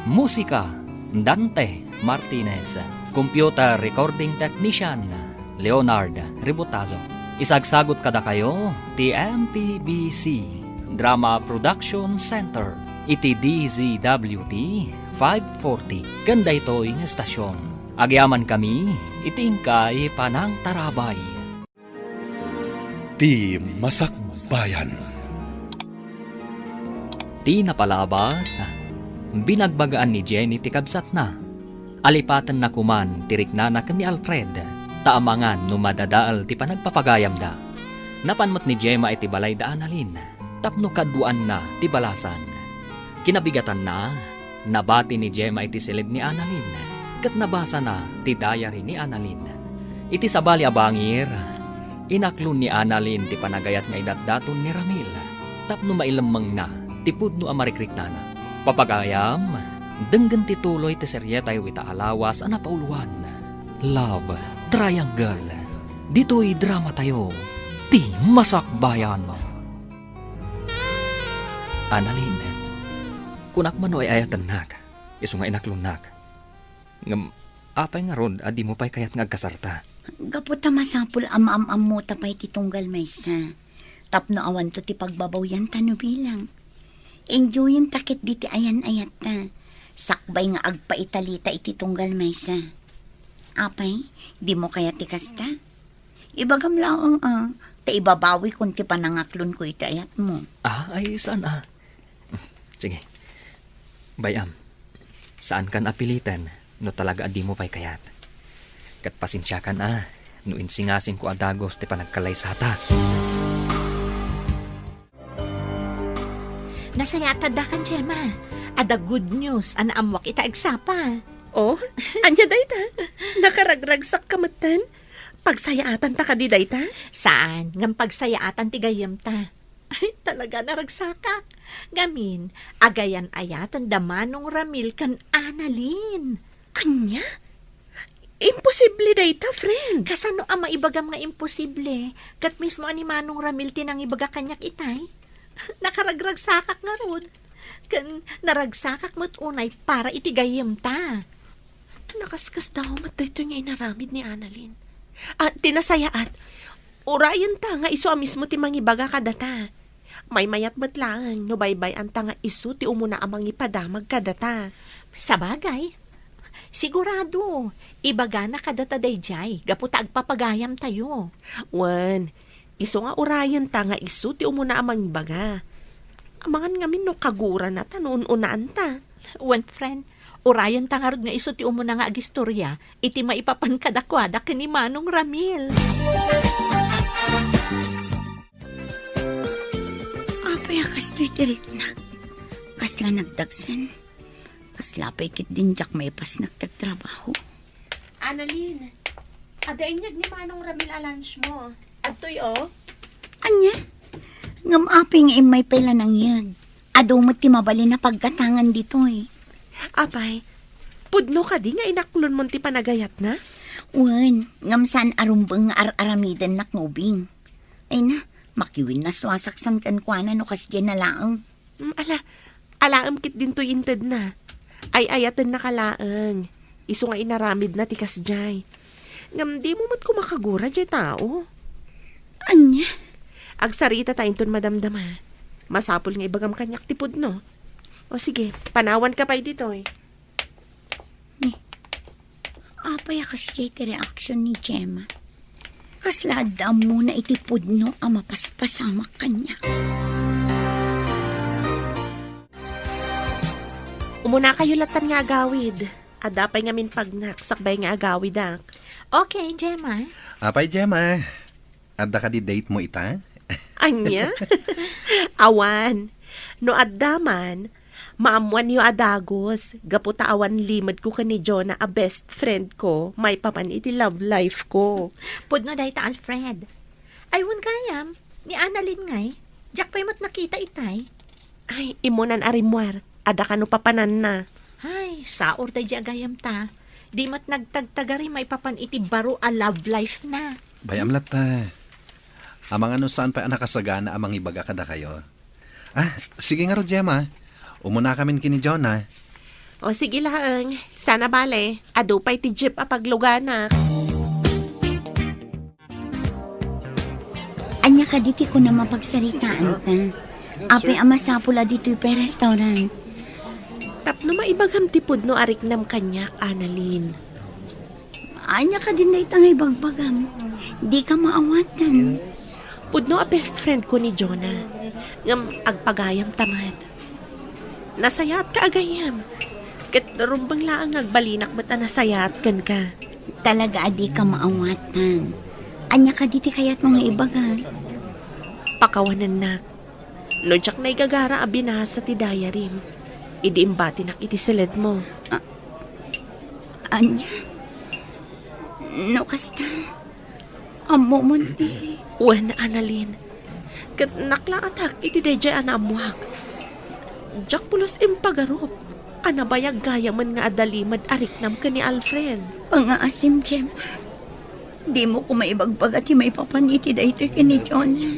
Musika, Dante Martinez. Computer recording technician, Leonard Rebotazo. Isagsagut kadakayo ti M P B C Drama Production Center iti D Z W T five forty ken daytoy nga estasion. Agyamankami iti inkay panangtarabay. Ti Masakbayan. Ti napalabas, binagbagaan ni Jenny ti kabsatna. Alipatenna koman ti riknana ken ni Alfred, ta amangan no madadael ti panagpapagayamda. Napan met ni Gemma iti balay da Annalyn tapno kaduaanna ti balasang. Kinabigatanna, nabati ni Gemma iti siled ni Annalyn, ket nabasana ti diary ni Annalyn. Iti sabali a bangir, inaklon ni Annalyn ti panagayat nga idatdaton ni Ramil tapno mailemmengna ti pudno a marikriknana. Papagayam, denggen ti tuloy ti serietayo ita a lawas a napauluan, Love Triangle. Ditoy dramatayo, ti Masakbayan. Annalyn, kunak man no ay-ayatennak, isu nga inaklonnak. Ngem, apay ngarud a dimo pay kayat nga agkasarta? Gapu ta masapul a maam-ammota pay ti tunggal maysa. Tapno awanto ti pagbabawianta no bilang. Enjoyenta ketdi ti ayan-ayatta. Sakbay nga agpaitalita iti tunggal maysa. Apay, dimo kayat ti kasta? Ibagam laeng a, ta ibabawikon ti panangaklonko iti ayatmo. Ah, ay, saan a? Sige. Bay-am, saankan a piliten no talaga a dimo pay kayat. Ket pasensiakan a, no insingasingko a dagus ti panagkallaysata. Nasayaat adda kan Gemma. Adda good news a naammuak ita agsapa. Oh, ania dayta? Nakaragragsakka metten? Pagsayaatanta kadi dayta? Saan, ngem pagsayaatan ti gayyemta. Ay, talaga, naragsakak. Ngamin, agayan-ayaten da Manong Ramil ken Annalyn. Ania? Imposible dayta, friend. Kasano a maibagam nga imposible? Ket mismo a ni Manong Ramil ti nangibaga kaniak itay. Nakaragragsakak ngarud. Ken naragsakak met unay para iti gayyemta. Nakaskasdaaw met daytoy nga inaramid ni Annalyn. Ah, ti nasayaat, urayenta nga isu a mismo ti mangibaga kadata. Maymayat met laeng no baybay-anta nga isu ti umuna a mangipadamag kadata. Sabagay, sigurado, ibagana kadata daydiay gapu ta agpapagayamtayo. Wen, isu nga urayenta nga isu ti umuna a mangibaga. Amangan ngamin no kagurana ta no un-unaanta. Wen, friend, urayenta ngarud nga isu ti umuna nga agistorya iti maipapan kadakuada ken ni Manong Ramil. Apay a kastoy ti riknak? Kasla nagdagsen? Kasla pay ketdin diak maipasnek ti agtrabaho. Annalyn, adda inyeg ni Manong Ramil a lunch mo. Adtoy, oh. Ania? Ngem apay nga immay pay la nangyeg? Adu met ti mabalin a paggatangan ditoy. Apay, pudno kadi nga inaklonmon ti panagayatna? Wen, ngem saan a rumbeng nga ar-aramidennak nga ubing. Ay na, makiwinnas a saksan kenkuana no kasdiay na laeng. Mm, ala, alaem ketdin toy intedna. Ay-ayatennaka laeng. Isu nga inaramidna ti kasdiay. Ngem dimo met koma kagura diay tao. Ania? Agsaritata inton madamdama. Masapul nga ibagam kaniak ti pudno. O sige, panawanka pay ditoy. Ni, apay a kasdiay ti reaksion ni Gemma? Kasla adda ammona iti pudno a mapaspasamak kaniak. Umunakayo latan nga agawid. Adda pay ngamin pagnak sakbay nga agawidak. Okay, Gemma. Apay, Gemma? Adda kadi date mo ita? Ania? Awan. No adda man, maammoanyo a dagus, gapu ta awan limedko ken ni Jonah a best friend ko, maipapan iti love life ko. Pudno dayta, Alfred. Ay, wen gayam, ni Annalyn ngay, diak pay met nakita itay. Ay, immunan a rimmuar, adda kano papananna. Ay, saor daydi a gayam ta. Di met nagtagtagari maipapan iti baro a love life na. Bay-am latta. Amangan no saan pay a nakasagana a mangibaga kadakayo. Ah, sige ngarud, Gemma. Umunakamin ken ni Jonah. O, sige laeng. Saan a bale, adu pay ti jeep a pagluganak. Ania kadi ti kunam a pagsaritaanta? Apay a masapul a ditoy pay restaurant? Tapno maibagam ti pudno a riknam kaniak, Annalyn. Ania kadin dayta nga ibagbagam? Dika maawatan. Pudno a best friend ko ni Jonah. Ngem agpagayam ta met. Nasayaat ka a gayyem. Ket rumbeng laeng nga agbalinak met a nasayaat kenka. Talaga a dika maawatan. Ania kadi ti kayatmo nga ibaga? Pakawanennak. No diak naigagara a binasa ti diaryem, idi imbatinak iti seledmo. A-, ania? No kasta, ammomon ti... Wen, Annalyn. Ket naklaatak iti daydiay a naammoak. Diak pulos impagarup a nabayag gayamen nga adda limed a riknam ken ni Alfred. Pangngaasim, Gemma. Dimo koma ibagbaga ti maipapan iti daytoy ken ni Jonah.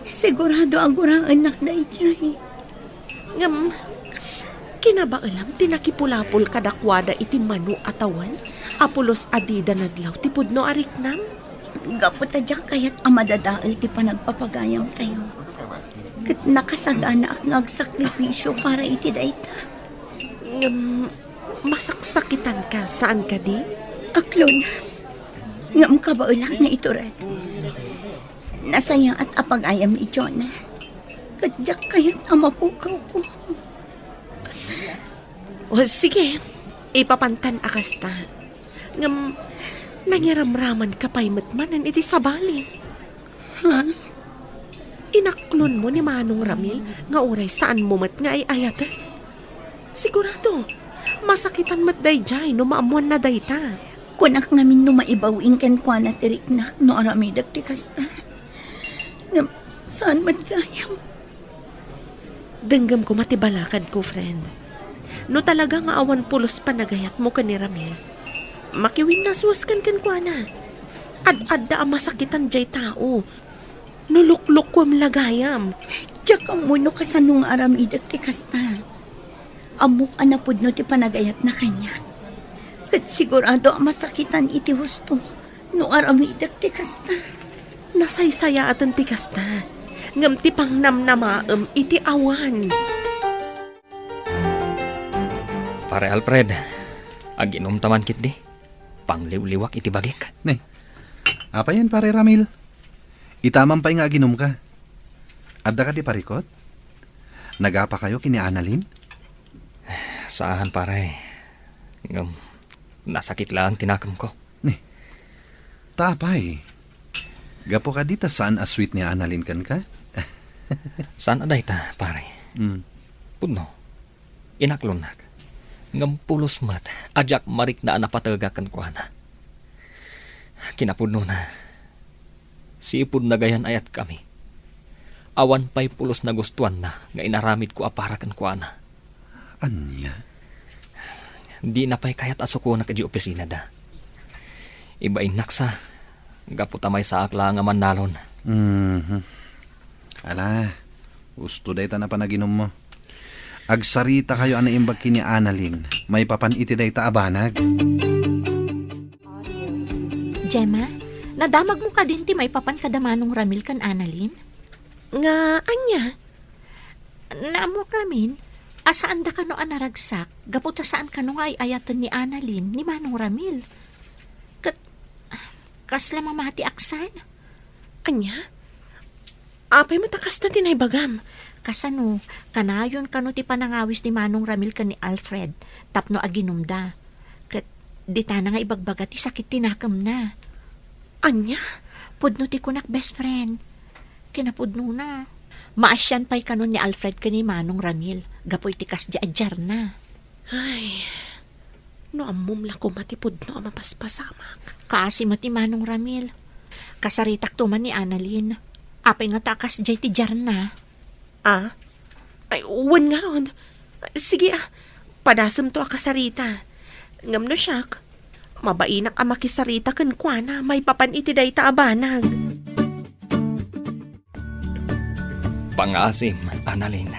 Sigurado a guraennak daydiay. Ngem, kinabaelam ti nakipulapol kadakuada iti mano a tawen a pulos a dida nadlaw ti pudno a riknam? Gapu ta diak kayat a madadael ti panagpapagayamtayo. Ket nakasaganaak nga agsakripisio para iti dayta. Ngem, masaksakitanka, saan kadi? Aklon. Ngem kabaelak nga itured. Nasayaat a pagayam ni Jonah. Ket diak kayat a mapukawko. O, sige. Ipapantan a kasta. Ngem, nangiramramanka pay met manen iti sabali. Ha? Inaklonmo ni Manong Ramil nga uray saanmo met nga ay-ayaten? Sigurado, masakitan met daydiay no maammoanna dayta. Kunak ngamin no maibaw-in kenkuana ti riknak no aramidek ti kasta. Ngem saan met gayam? Denggem koma ti balakadko, friend. No talaga nga awan pulos panagayatmo ken ni Ramil, makiwinnaswaskan kenkuana. Ad-adda a masakitan diay tao. No luklukuem la gayam. Diak ammo no kasano nga aramidek ti kasta. Ammok a napudno ti panagayatna kaniak. Ket sigurado a masakitan iti husto no aramidek ti kasta. Nasaysayaaten ti kasta, ngem ti pangnamnamaem iti awan. Pare Alfred, aginom ta man ketdi. Pangliwliwak iti bagik. Ne, apayen, Pare Ramil? Itaman pay nga aginumka. Adda kadi parikut? Nagapakayo ken ni Annalyn? Saan, pare. Ngem, nasakit laeng ti nakemko. Ne, ta apay? Gapu kadi ta saan a sweet ni Annalyn kenka? Saan a dayta, pare. Mm. Pudno. Inaklonnak. Ngem pulos met a diak marikna a napatega kenkuana. Kinapudnona, sipud nagayan-ayatkami, awan pay pulos nagustuanna nga inaramidko a para kenkuana. Ania? Dina pay kayat a sukonak idiay opisinada. Ibainnak sa, gapu ta maysaak la nga mannalon. Mhm. Ala, husto dayta a panaginummo. Agsaritakayo a naimbag ken ni Annalyn maipapan iti dayta a banag. Gemma, nadamagmo kadin ti maipapan kada Manong Ramil ken Annalyn? Nga ania? Naammokamin a saanda kano a naragsak gapu ta saan kano nga ay-ayaten ni Annalyn ni Manong Ramil. Ket kasla mamatiak san? Ania? Apay met a kasta ti naibagam? Kasano, kanayon kano ti panangawis ni Manong Ramil ken ni Alfred tapno aginumda. Ditana nga ibagbaga ti sakit ti nakemna. Ania? Pudno ti kunak, best friend. Kinapudnona. Maasian pay kanon ni Alfred ken ni Manong Ramil gapu iti kasdi a diarna. Ay, no ammom la koma ti pudno a mapaspasamak. Kaasi met ni Manong Ramil. Kasaritakto man ni Annalyn. Apay ngata a kasdiay ti diarna? Ah? Ay, wen ngarud. Sige, ah. Padasemto a kasarita. Ngem no siak, mabainak a makisarita kenkuana maipapan iti dayta a banag. Pangngaasim, Annalyn.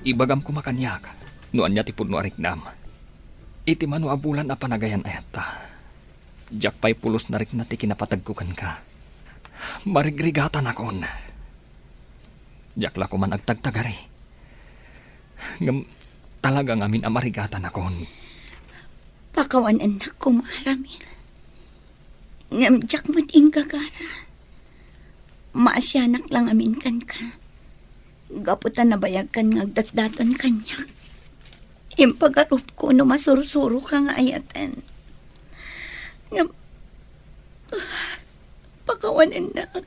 Ibagam koma kaniak no ania ti pudno a riknam. Iti mano a bulan a panagayan-ayatta, diak pay pulos narikna ti kinapategko kenka. Marigrigatanakon. Diak la koman agtagtagari. Ngem talaga ngamin a marigatanakon. Pakawanennak koma, Ramil. Ngem diak met inggagara. Maasianak la ngamin kenka. Gapu ta nabayagkan nga agdatdaton kaniak. Impagarupko no masursuroka nga ayaten. Ngem, pakawanennak.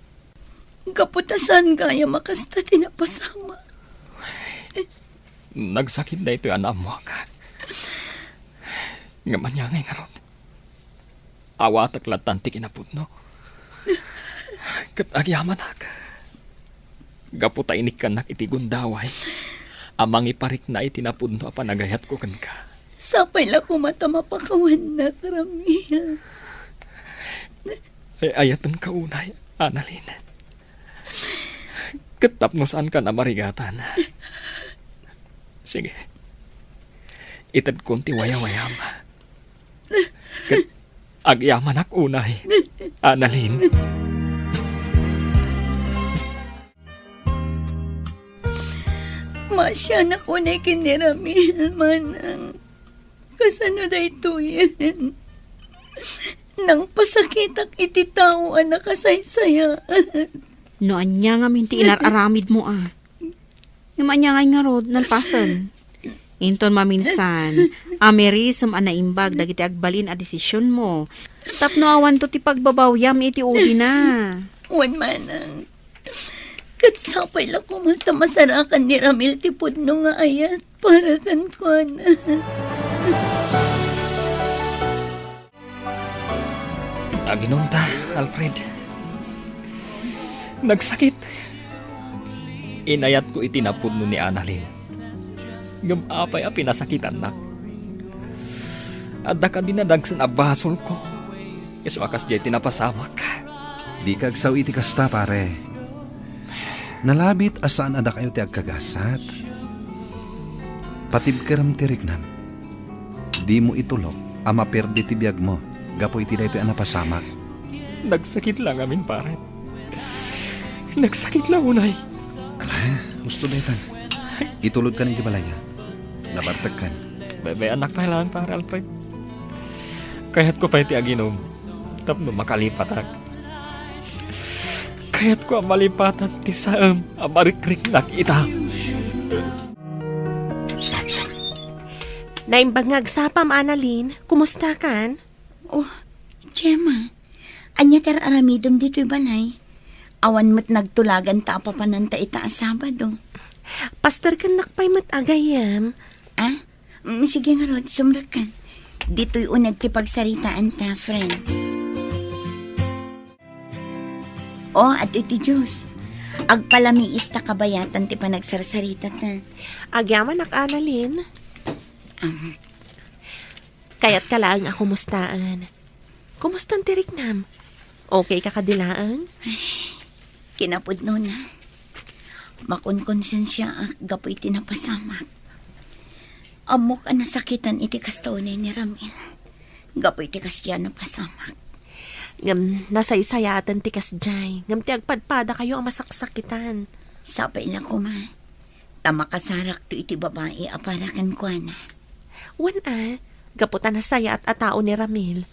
Gapu ta saan gayam a kasta ti napasamak. Nagsakit daytoy a naammoak. Ngem ania ngay ngarud? Awatek lattan ti kinapudno. Ket agyamanak. Gapu ta inikkannak iti gundaway a mangiparikna iti napudno a panagayatko kenka. Sapay la koma ta mapakawannak, Ramil. Ay-ayatenka unay, Annalyn. Ket tapno saankan a marigatan. Sige. Itedkon ti wayawayam. Ket agyamanak unay, Annalyn. Maasianak unay ken ni Ramil, manang. Kasano daytoyen? Nangpasakitak iti tao a nakasaysayaat. No ania ngamin ti inar-aramidmo a? Ngem ania ngay ngarud, nalpasen? Inton maminsan, amirisem a naimbag dagiti agbalin a desisionmo, tapno awanto ti pagbabawiam iti udina. Wen manang, ket sapay la koma ta masarakan ni Ramil ti pudno nga ayat para kenkuana. Aginonta, Alfred. Nagsakit. Inayatko iti napudno ni Annalyn. Ngem apay a pinasakitannak? Adda kadi nadagsen a basolko? Isu a kasdiay ti napasamak. Dika agsao iti kasta, pare. Nalabit a saan a dakayo ti agkagasat. Patibkerem ti riknam. Dimo itulok a maperdi ti biagmo gapu iti daytoy a napasamak. Nagsakit la ngamin, pare. Nagsakit la unay. Ala, husto daytan. Itulodkan iti balay. Nabartekkan. Bay-ayannak pay laeng, Pare Alfred. Kayatko pay ti aginom tapno makalipatak. Kayatko a malipatan ti saem a marikriknak ita. Naimbag nga agsapam, Annalyn. Kumustakan? Oh, Gemma, ania ti ar-aramidem ditoy balay? Awan met nagtulagan ta apapananta ita a Sabado. Pasterkennak pay met a gayyem. Ah? Mm, sige ngarud, sumrekka. Ditoy uneg ti pagsaritaanta, friend. Oh, adtoy ti juice. Agpalamiis ta kabayatan ti panagsarsarita ta. Agyamanak, Annalyn. Um, Kayatka laeng a kumustaen. Kumustan ti riknam? Okay ka kadi laeng? Kinapudnona, makonkonsensiaak gapu iti napasamak. Ammok a nasakitan iti kasta unay ni Ramil gapu iti kasdiay a napasamak. Ngem nasaysayaten ti kasdiay, ngem ti agpadpadakayo a masaksakitan. Sapay la koma ta makasarakto iti babai a para kenkuana. Wen a, gapu ta nasayaat a tao ni Ramil.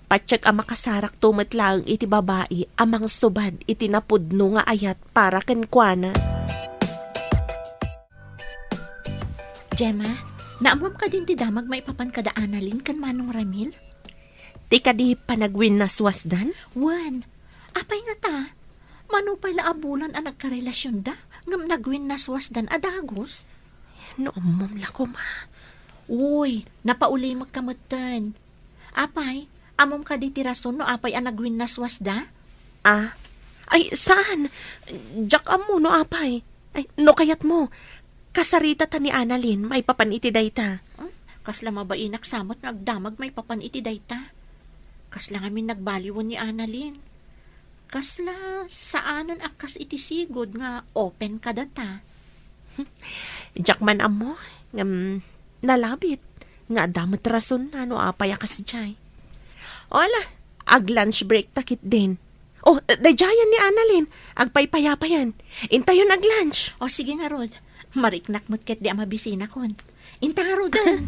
Patiek a makasarakto met laeng iti babai a mangsubad iti napudno nga ayat para kenkuana. Gemma, naammom kadin ti damag maipapan kada Annalyn ken Manong Ramil? Ti kadi panagwinnaswasdan? Wen, apay ngata? Mano pay la a bulan a nagkarelasionda, ngem nagwinnaswasdan a dagus? No ammom la koma. Uy, napaulimekka metten. Apay, ammom kadi ti rason no apay a nagwinnaswasda? Ah, ay, saan. Diak ammo no apay. Ay, no kayatmo, kasaritata ni Annalyn maipapan iti dayta. Hmm? Kasla mabainak sa met nga agdamag maipapan iti dayta. Kasla ngamin nagbaliwen ni Annalyn. Kasla saanen a kas iti sigud nga open kadata. Diak man ammo, ngem nalabit nga adda met rasonna no apay a kasdiay. O ala, ag-lunch break ta ketdin. O, daydiayen ni Annalyn, agpaypayapayan. Intayon ag-lunch. O, sige ngarud. Mariknak met ketdi a mabisinakon. Inta ngaruden.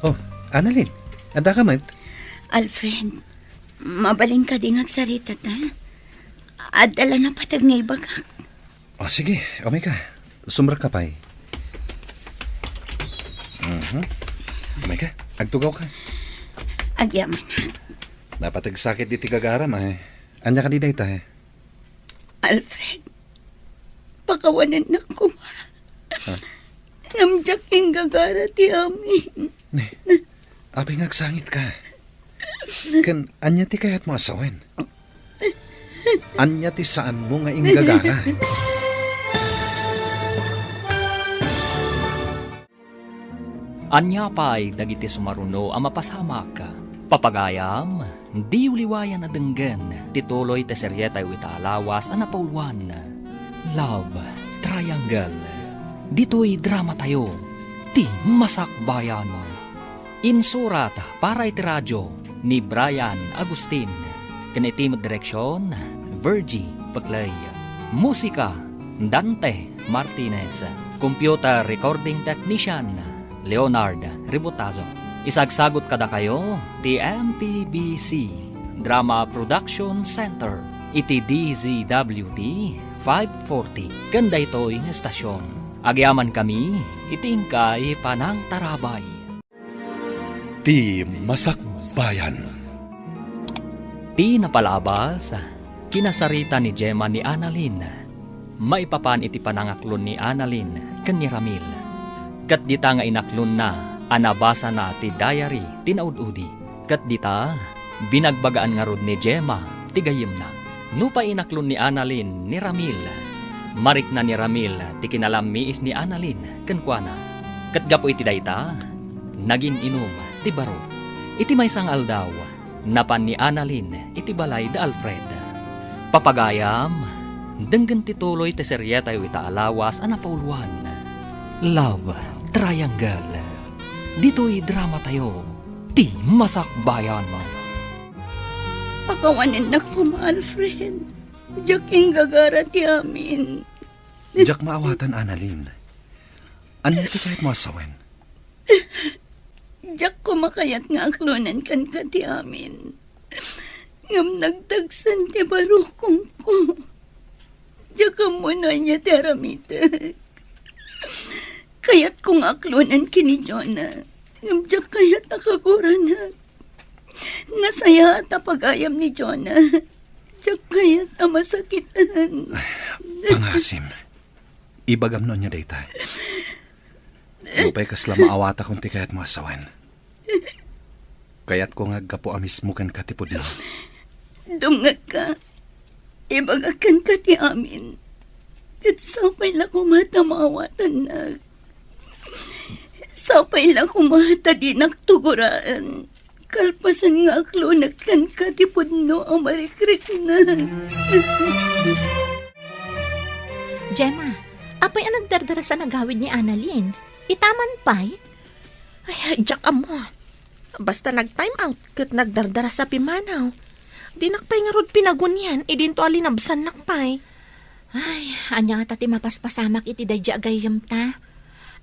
Oh, Annalyn, adda ka met? Alfred, mabalin kadi nga agsarita ta? Adda la napateg nga ibagak. Oh, sige, umay ka. Sumrekka pay. Mhm. Umay ka, agtugaw ka. Agyaman. Napateg sakit iti gagaram, ay. Ania kadi dayta, eh? Alfred, pakawanennak koma. Ha? Ngem diak inggagara ti amin. Ne, apay nga agsangitka? Ken ania ti kayatmo a sawen? Ania ti saanmo nga inggagara? Ania pay dagiti sumaruno a mapasamak? Papagayam, diyo liwayan a denggen ti tuloy ti serietayo ita a lawas a napauluan, Love Triangle. Ditoy dramatayo, ti Masakbayan. Insurat para iti radio ni Brian Agustin, ken iti met direksion, Virgie Peclay. Musika, Dante Martinez. Computer recording technician, Leonard Ributazo. Isagsagut kadakayo ti M P B C Drama Production Center iti D Z W T five forty ken daytoy nga estasion. Agyamankami iti inkay panangtarabay. Ti Masakbayan. Ti napalabas, kinasarita ni Gemma ni Annalyn maipapan iti panangaklon ni Annalyn ken ni Ramil. Ket dita nga inaklonna a nabasana ti diary ti naud-udi. Ket dita, binagbagaan ngarud ni Gemma ti gayyemna. Nupay inaklon ni Annalyn ni Ramil, marikna ni Ramil ti kinalammiis ni Annalyn kenkuana. Ket gapu iti dayta, nagin-inum ti baro. Iti maysa nga aldaw, napan ni Annalyn iti balay da Alfred. Papagayam, denggen ti tuloy ti serietayo ita a lawas a napauluan, Love Triangle. Ditoy dramatayo, ti Masakbayan. Pakawanennak koma, Alfred. Diak inggagara ti amin. Diak maawatan, Annalyn. Ania ti kayatmo a sawen? Diak koma kayat nga aklonen kenka ti amin. Ngem nagdagsen ti barukongko. Diak ammo no ania ti aramidek. Kayatko nga aklonen ken ni Jonah, ngem diak kayat a kaguranak. Nasayaat a pagayam ni Jonah. Diak kayat a masakitan. Ay, pangasim. Ibagam no ania dayta. Nupay kasla maawatakon ti kayatmo a sawen, kayatko nga aggapu a mismo kenka ti pudno. Dumngegka. Ibagak kenka ti amin. Ket sapay la koma ta maawatannak. Sapay la koma ta dinak tugoraen. Kalpasan nga aklonek kenka ti pudno a marikriknak. Gemma, apay a nagdardarasa a gawid ni Annalyn? Itaman pay? Ay, diak ammo. Basta nag-time out ket nagdardarasa pimmanaw. Dinak pay ngarud pinagunian idinto a linabsannak pay. Ay, ania ngata ti mapaspasamak iti daydi a gayyemta?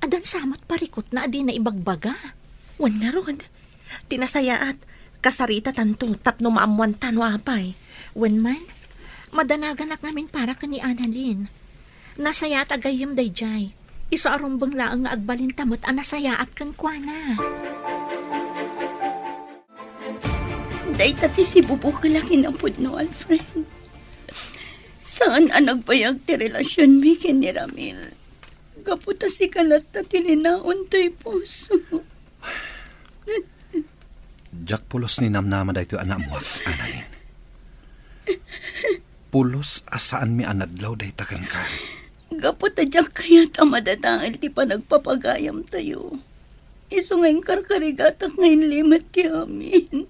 Addan sa met parikutna a dina ibagbaga. Wen ngarud, ti nasayaat, kasaritatanto tapno maammoanta no apay. Wen man, madanaganak ngamin para ken ni Annalyn. Nasayaat a gayyem daydiay. Isu a rumbeng laeng nga agbalinta met a nasayaat kenkuana. Dayta ti sibubukel a kinapudno, Alfred. Saan a nagbayag ti relasionmi ken ni Ramil. Gapu ta sika latta ti linaon toy puso. Diak pulos ni namnama daytoy a naammoak, Annalyn. Pulos a saanmi a nadlaw dayta kenka. Gapu ta diak kayat a madadael ti panagpapagayamtayo. Isu nga inkarkarigatak nga inlimed ti amin.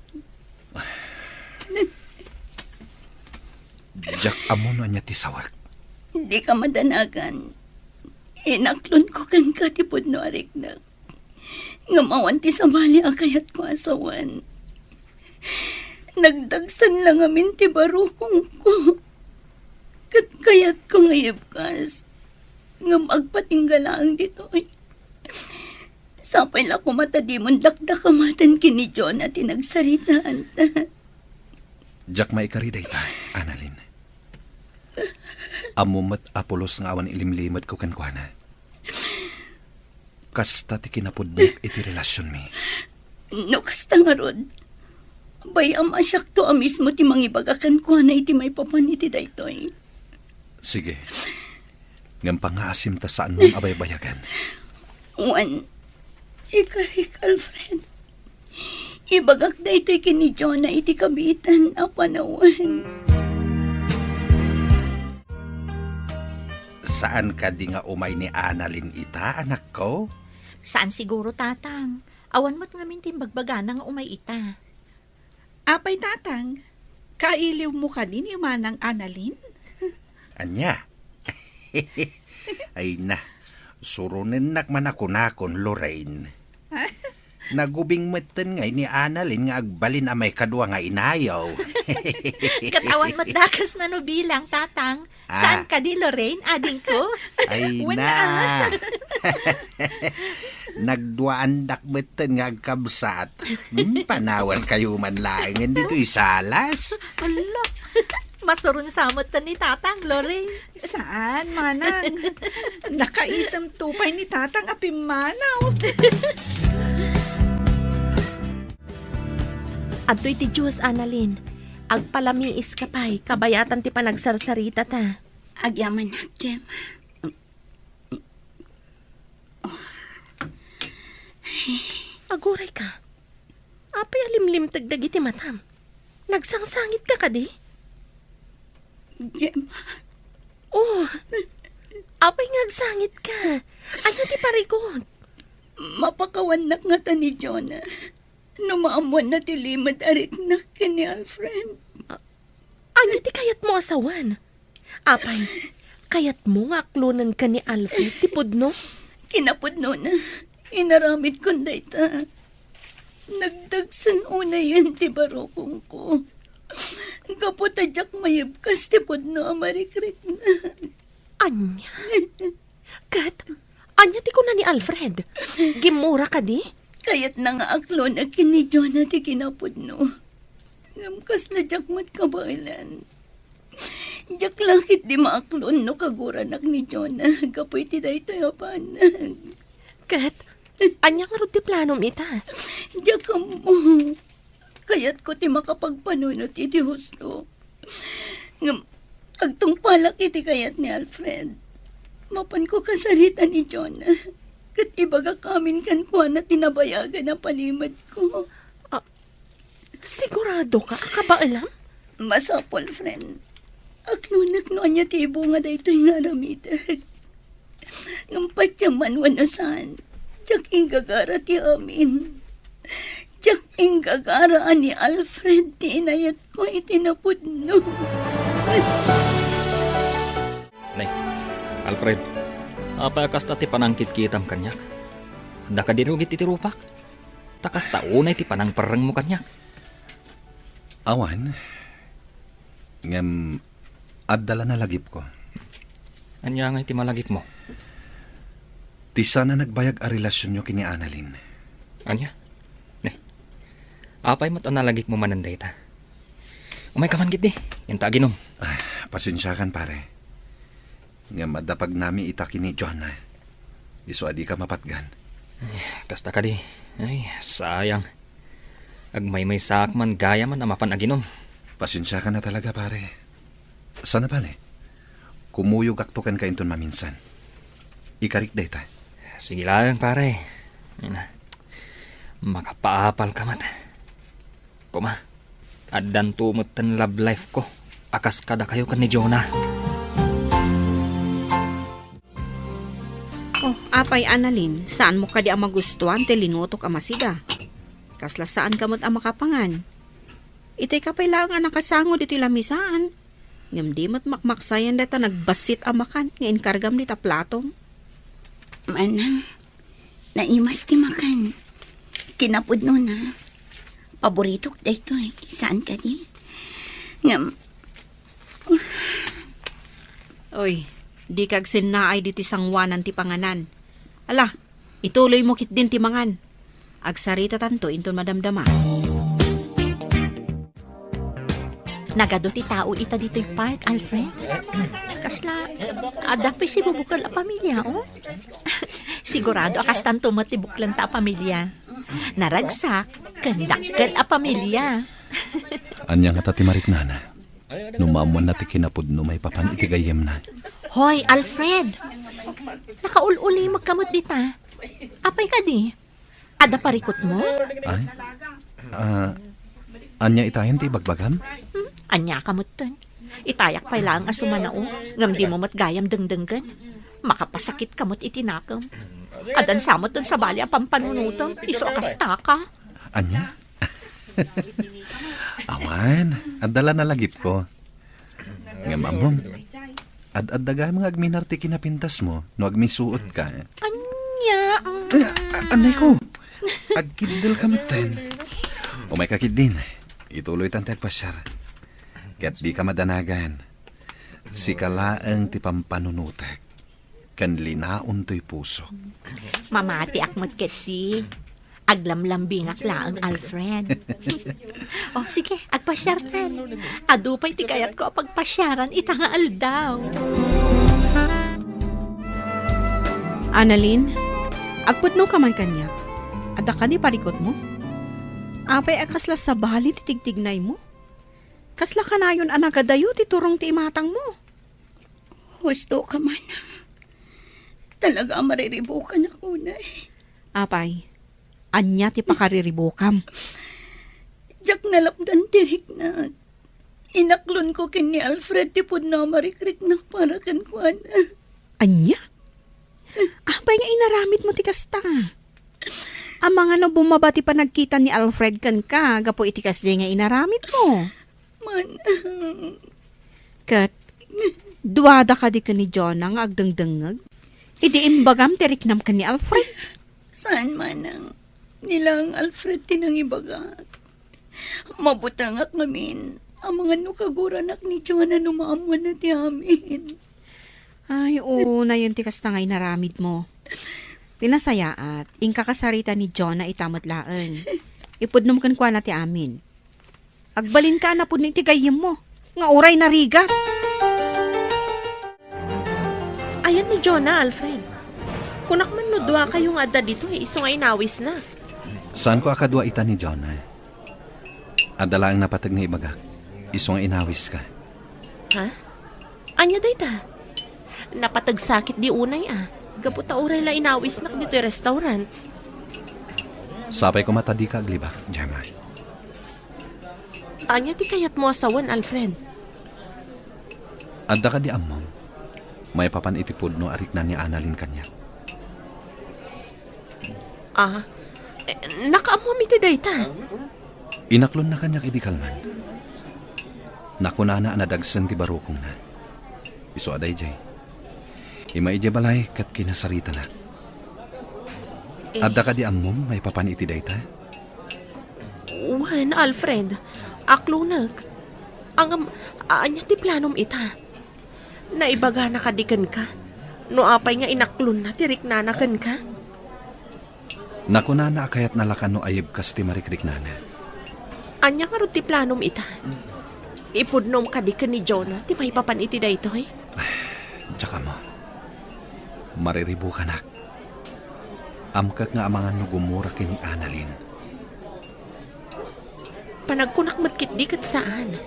Diak ammo no ania ti sawek. Dika madanagan. Inaklonko kenka ti pudno a riknak. Ngem awan ti sabali a kayatko a sawen. Nagdagsen la ngamin ti barukongko. Ket kayatko nga ibkas. Ngem agpatingga laeng ditoy. Sapay la koma ta dimon dakdakamaten ken ni Jonah ti nagsaritaanta. Diak maikari dayta, Annalyn. Ammom met a pulos nga awan ilimlimedko kenkuana. Kasta ti kinapudnok iti relasionmi. No kasta ngarud, bay-am a siakto a mismo ti mangibaga kenkuana iti maipapan iti daytoy. Sige. Ngem pangngaasim ta saanmo a baybayagan. Wen, ikarik, Alfred. Ibagak daytoy ken ni Jonah iti kabiitan a panawen. Saan kadi nga umay ni Annalyn ita, anakko? Saan siguro, Tatang. Awan met ngamin ti imbagbagana nga umay ita. Apay, Tatang, kailiwmo kadi ni Manang Annalyn? Ania? Ay na, suronennak man a kunakon, Lorraine. Nagubing metten ngay ni Annalyn nga agbalin a maikadua nga inayo. Ket awan met dakesna no bilang, Tatang. Ah. Saan kadi, Lorraine, adingko? Ay na. Nagduaandak metten nga agkabsat. Hmm, panawankayo man laengen ditoy salas. Ala, masuron sa metten ni Tatang, Lorraine. Saan, Manang? Nakaisem to pay ni Tatang a pimmanaw. Adtoy ti juice, Annalyn. Agpalamiiska pay, kabayatan ti panagsarsaritata. Agyamanak, Jem. Agurayka. Apay a limlimteg dagiti matam? Nagsangsangitka kadi? Gemma. Oh, apay nga agsangitka? Ania ti parigot? Mapakawannak ngata ni Jonah no maammoanna ti limed a riknak ken ni Alfred. Ania ti kayatmo a sawen? Apay, kayatmo nga aklonenka ni Alfred ti pudno? Kinapudnona, inaramidkon dayta. Nagdagsen unayen ti barukongko. Gapu ta diak maibkas ti pudno a marikriknak. Ania? Ket, ania ti kuna ni Alfred? Gimmura kadi? Kayatna nga aklonek ken ni Jonah ti kinapudno. Ngem kasla diak met kabaelan. Diak la ketdi maaklon no kaguranak ni Jonah gapu iti daytoy a banag. Ket, ania ngarud ti planom ita? Diak ammo. Kayatko ti makapagpanunot iti husto. Ngem agtungpalak iti kayat ni Alfred. Mapanko kasarita ni Jonah, ket ibagak amin kenkuana ti nabayagan a palimedko. Ah, siguradoka a kabaelam? Masapul, friend. Aklonek no ania ti ibunga daytoy nga aramidek. Ngem patiem man wenno saan, diak inggagara ti amin. Diak inggagara a ni Alfred ti inayatko iti napudno. Nay, Alfred, apay a kasta ti panangkitkitam kaniak? Adda kadi rugit iti rupak? Ta kasta unay ti panangperrengmo kaniak. Awan. Ngem adda la nalagipko. Ania ngay ti malagipmo? Ti saan a nagbayag a relasionyo ken ni Annalyn. Ania? Ne. Apay met a nalagipmo manen dayta? Umayka man ketdi, inta aginom. Ah, pasensiakan, pare. Ngem adda pagnami ita ken ni Jonah. Isu a dika mapatgan. Kasta kadi. Ay, sayang. Agmaymaysaak man gayamen a mapan aginom. Pasensiakan a talaga, pare. Sana bale, kumuyogakto kenka inton maminsan. Ikarik dayta. Sige laeng, pare. Ay na. Makapaapalka met. Koma, addanto metten love life ko a kas kadakayo ken ni Jonah. Oh, apay, Annalyn, saanmo kadi a magustuan ti linutok a masida? Kasla saanka met a makapangan. Itayka pay laeng a nakasango ditoy lamisaan. Ngem di met makmaksayan dayta nagbassit a makan nga inkargam dita platom. Manang, naimas ti makan. Kinapudnona. Paboritok daytoy. Saan kadi? Ngem, Oy, dika agsennaay ditoy sangoanan ti panganan. Ala, ituloymo ketdin ti mangan. Agsaritatanto inton madamdama. Nagadu ti tao ita ditoy park, Alfred. Kasla, adda pay sibubukel a pamilia, oh. Sigurado a kastanto met ti buklenta a pamilia. Naragsak, ken dakkel a pamilia. Ania ngata ti mariknana? No maammoanna ti kinapudno maipapan iti gayyemna. Hoy, Alfred! Nakaul-ulimekka met dita. Apay kadi? Adda parikutmo? Ay? Ah, ania itayen ti ibagbagam? Hmm? Ania ka metten? Itayak pay laeng a sumanao, ngem dimo met gayam dengdenggen. Makapasakitka met iti nakem. Addan sa metten sabali a pampanunotem, isu a kastaka. Ania? Awan, adda la nalagipko. Ngem ammom, ad-adda gayam nga agminar ti kinapintasmo no agmisuotka. Ania? Ay, a-, anay ko. Agkiddelka metten. Umayka ketdin. Ituloytan ti agpasiar. Ket dika madanagan. Sika laeng ti pampanunotek ken linaon toy pusok. Mamatiak met ketdi. Aglamlambingak laeng, Alfred. Oh, sige, agpasiartan. Adu pay ti kayatko a pagpasiaran ita nga aldaw. Annalyn, agpudnoka man kaniak. Adda kadi parikutmo? Apay a kasla sabali ti tigtignaymo? Kasla kanayon a nagadayo ti turong ti imatangmo? Husto ka, manang. Talaga a mariribukanak unay. Apay, ania ti pakariribukam? Diak nalapdan ti riknak. Inaklonko ken ni Alfred ti pudno a marikriknak para kenkuana. Ania? Apay nga inaramidmo ti kasta? Amangan no bumaba ti panagkita ni Alfred kenka gapu iti kasdiay nga inaramidmo? Manang. Ket, duada kadi ken ni Jonah nga agdengdengngeg idi imbagam ti riknam ken ni Alfred? Saan, manang. Ni laeng Alfred ti nangibagak. Mabutengak ngamin. Amangan no kaguranak ni Jonah no maammoanna ti amin. Ay, unayen ti kasta nga inaramidmo. Ti nasayaat, inka kasarita ni Jonah ita met laeng. Ipudnom kenkuana ti amin. Agbalinka a napudno iti gayyemmo, nga uray narigat. Ayan ni Jonah, Alfred. Kunak man no duakayo nga adda ditoy, isu nga inawisna. Saanko a kadua ita ni Jonah. Adda laeng napateg nga ibagak, isu nga inawiska. Ha? Ania dayta? Napateg sakit di unay a. Gapu ta uray la inawisnak ditoy restaurant. Sapay koma ta dika aglibak, Gemma. Ania ti kayatmo a sawen, Alfred? Adda kadi ammom, maipapan iti pudno a rikna ni Annalyn kaniak. Ah, eh, nakaammom iti dayta? Inaklonna kaniak idi kalman. Nakunana a nadagsen ti barukongna. Isu a daydiay. Immay idiay balay ket kinasaritanak. Eh. Adda kadi ammom maipapan iti dayta? Wen, Alfred. Aklonek. Ngem, ania ti planom ita? Naibagana kadi kenka? No apay nga inaklonna ti riknana kenka? Nakunana a kayatna la kano a yibkas ti marikriknana. Ania ngarud ti planom ita? Ipudnom kadi ken ni Jonah ti maipapan iti daytoy? Diak ammo. Mariribukanak. Amkak nga amangan no gumura ken ni Annalyn. Panagkunak met ketdi ket saan.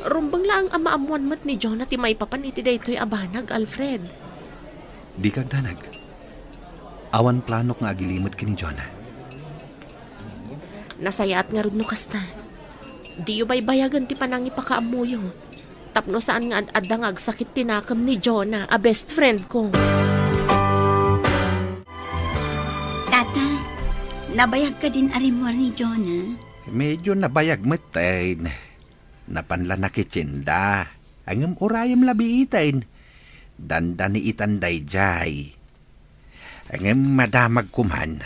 Rumbeng laeng a maammoan met ni Jonah ti maipapan iti daytoy a banag, Alfred. Dika agdanag. Awan planok nga agilimed ken ni Jonah. Nasayaat ngarud no kasta. Diyo baybayagen ti panangipakaammoyo. Tapno saan nga ad-adda nga agsakit ti nakem ni Jonah a best friend ko. Tata, nabayag kadin a rimmuar ni Jonah? Medyo nabayag met, eh. Napan la nakitsinda. Ngem urayem la biiten. Dandani itan daydiay. Ngem madamag koman.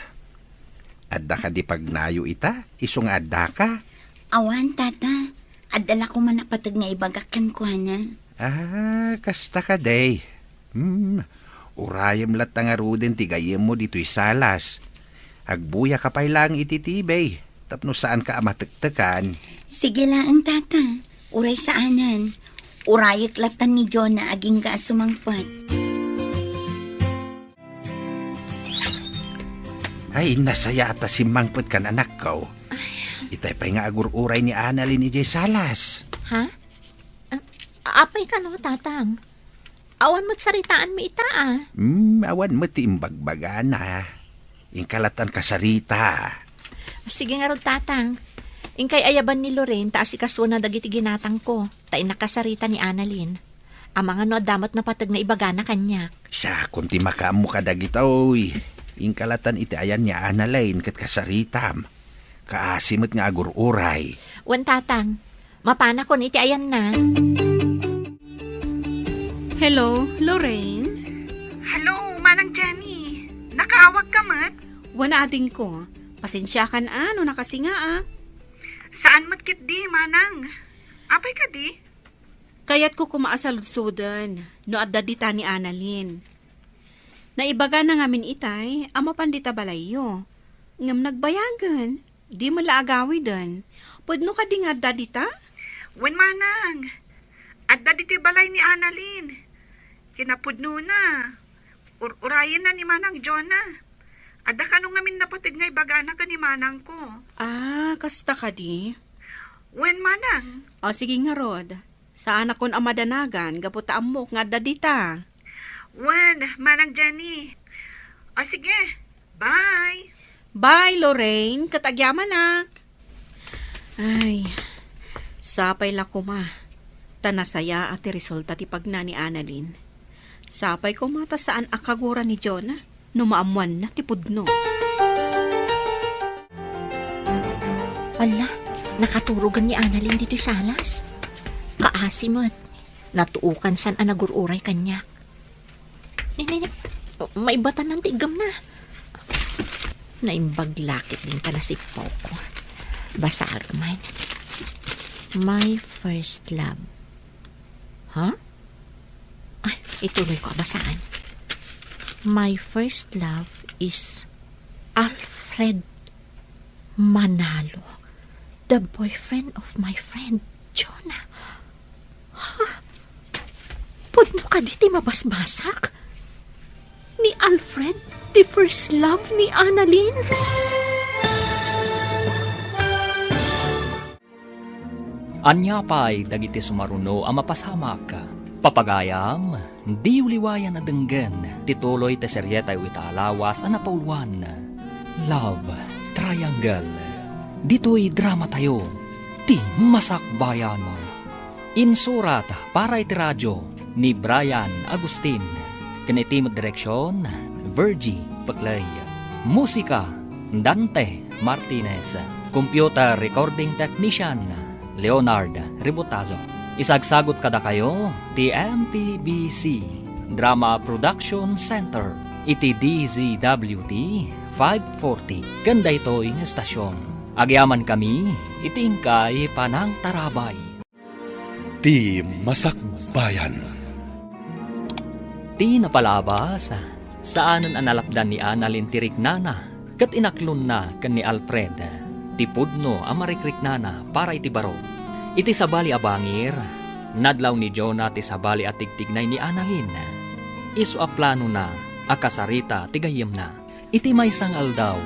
Adda kadi pagnayo ita, isu nga addaka? Awan, Tata. Adda la koman a pateg nga ibagak kenkuana. Ah, kasta kadi. Hmm, urayem latta ngaruden ti gayyemmo ditoy salas. Agbuyaka pay laeng iti T V tapno saanka a matektekan. Sige laeng, Tata. Uray saanen. Urayek latta ni Jonah agingga a sumangpet. Ay, nasayaat a simmangpetkan, anakko. Itay pay nga agur-uray ni Annalyn idiay salas. Ha? Ah, apay kano, Tatang? Awan met saritaanmi ita, a. Hmm, awan met ti imbagbagana. Inka latta a kasarita. Sige ngarud, Tatang. Inkay ayaban ni Lorraine ta asikasuona dagiti ginatangko, ta innak kasarita ni Annalyn. Amangan no adda met napateg nga ibagana kaniak. Siakon ti makaammo kadagitoy. Inka latta iti ayan ni Annalyn ket kasaritam. Kaasi met nga agur-uray. Wen, Tatang. Mapanakon iti ayanna. Hello, Lorraine? Hello, Manang Jenny. Nakaawagka met? Wen, adingko. Pasensiakan a no nakasingaak. Saan met ketdi, Manang? Apay kadi? Kayatko koma a saludsodem no adda dita ni Annalyn. Naibagana ngamin itay a mapan dita balayyo. Ngem nagbayagen, di met la agawiden. Pudno kadi nga adda dita? Wen, Manang. Adda ditoy balay ni Annalyn. Kinapudnona. Ur-urayenna ni Manang Jonah. Adda kano ngamin napateg nga ibagana ken ni manangko. Ah, kasta kadi? Wen, Manang. O, sige ngarud. Saanakon a madanagan gapu ta ammok nga adda dita. Wen, Manang Jenny. O, sige. Bye. Bye, Lorraine. Ket agyamanak. Ay, sapay la koma. Ta nasayaat ti resulta ti pagna ni Annalyn. Sapay koma ta saan a kagura ni Jonah no maammoanna ti pudno. Alla, nakaturogan ni Annalyn ditoy salas. Kaasi met, natuokan san a nagur-uray kaniak. Ni, ni, ni, maibatan ti iggamna. Naimbag la ketdin panasipawko. Basaek man. My first love. Ha? Ay, ituloy ko a basaan. My first love is Alfred Manalo, the boyfriend of my friend Jonah. Ha? Pudno kadi ti mabasbasak? Ni Alfred, the first love ni Annalyn? Ania pay dagiti sumaruno a mapasamak? Papagayam, diyo liwayan a denggen ti tuloy ti serietayo ita a lawas a napauluan, Love Triangle. Ditoy dramatayo, ti Masakbayan. Insurat para iti radio ni Brian Agustin, ken iti met direksion, Virgie Peclay. Musika, Dante Martinez. Computer recording technician, Leonard Ributazo. Isagsagot kadakayo ti M P B C Drama Production Center iti D Z W T five forty ken daytoy nga estasion. Agyamankami iti inkay panangtarabay. Ti Masakbayan. Ti napalabas, saanen a nalapdan ni Annalyn ti riknana ket inaklonna ken ni Alfred ti pudno a marikriknana para iti baro. Iti sabali a bangir, nadlaw ni Jonah ti sabali a tigtignay ni Annalyn. Isu a planona a kasarita ti gayyemna. Iti maysa nga aldaw,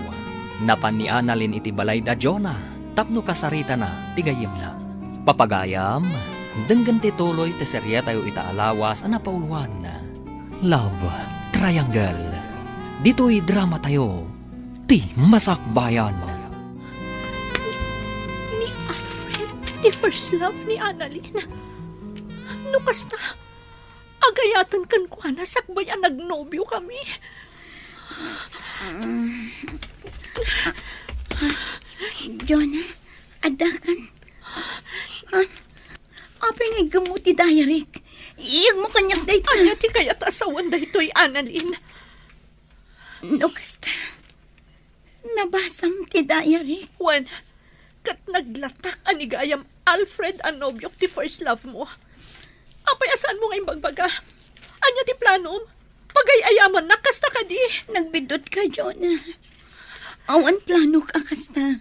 napan ni Annalyn iti balay da Jonah tapno kasaritana ti gayyemna. Papagayam, denggen ti tuloy ti serietayo ita a lawas a napauloan, Love Triangle. Ditoy dramatayo, ti masakbayan. Ni Alfred, ti first love ni Annalyn. No kasta, agayaten kenkuana sakbay a nagnobiokami. Jonah, addakan. Ah, apay nga iggemmo ti diaryk? Iyegmo kaniak dayta. Ania ti kayat a sawen daytoy, Annalyn? No kasta, nabasam ti diaryk. Wen, ket naglatak a ni gayam Alfred a nobiok ti first love mo. Apay a saanmo nga imbagbaga? Ania ti planom? Pagay-ayamannak kasta kadi? Nagbiddut ka, Jonah. Awan planok a kasta.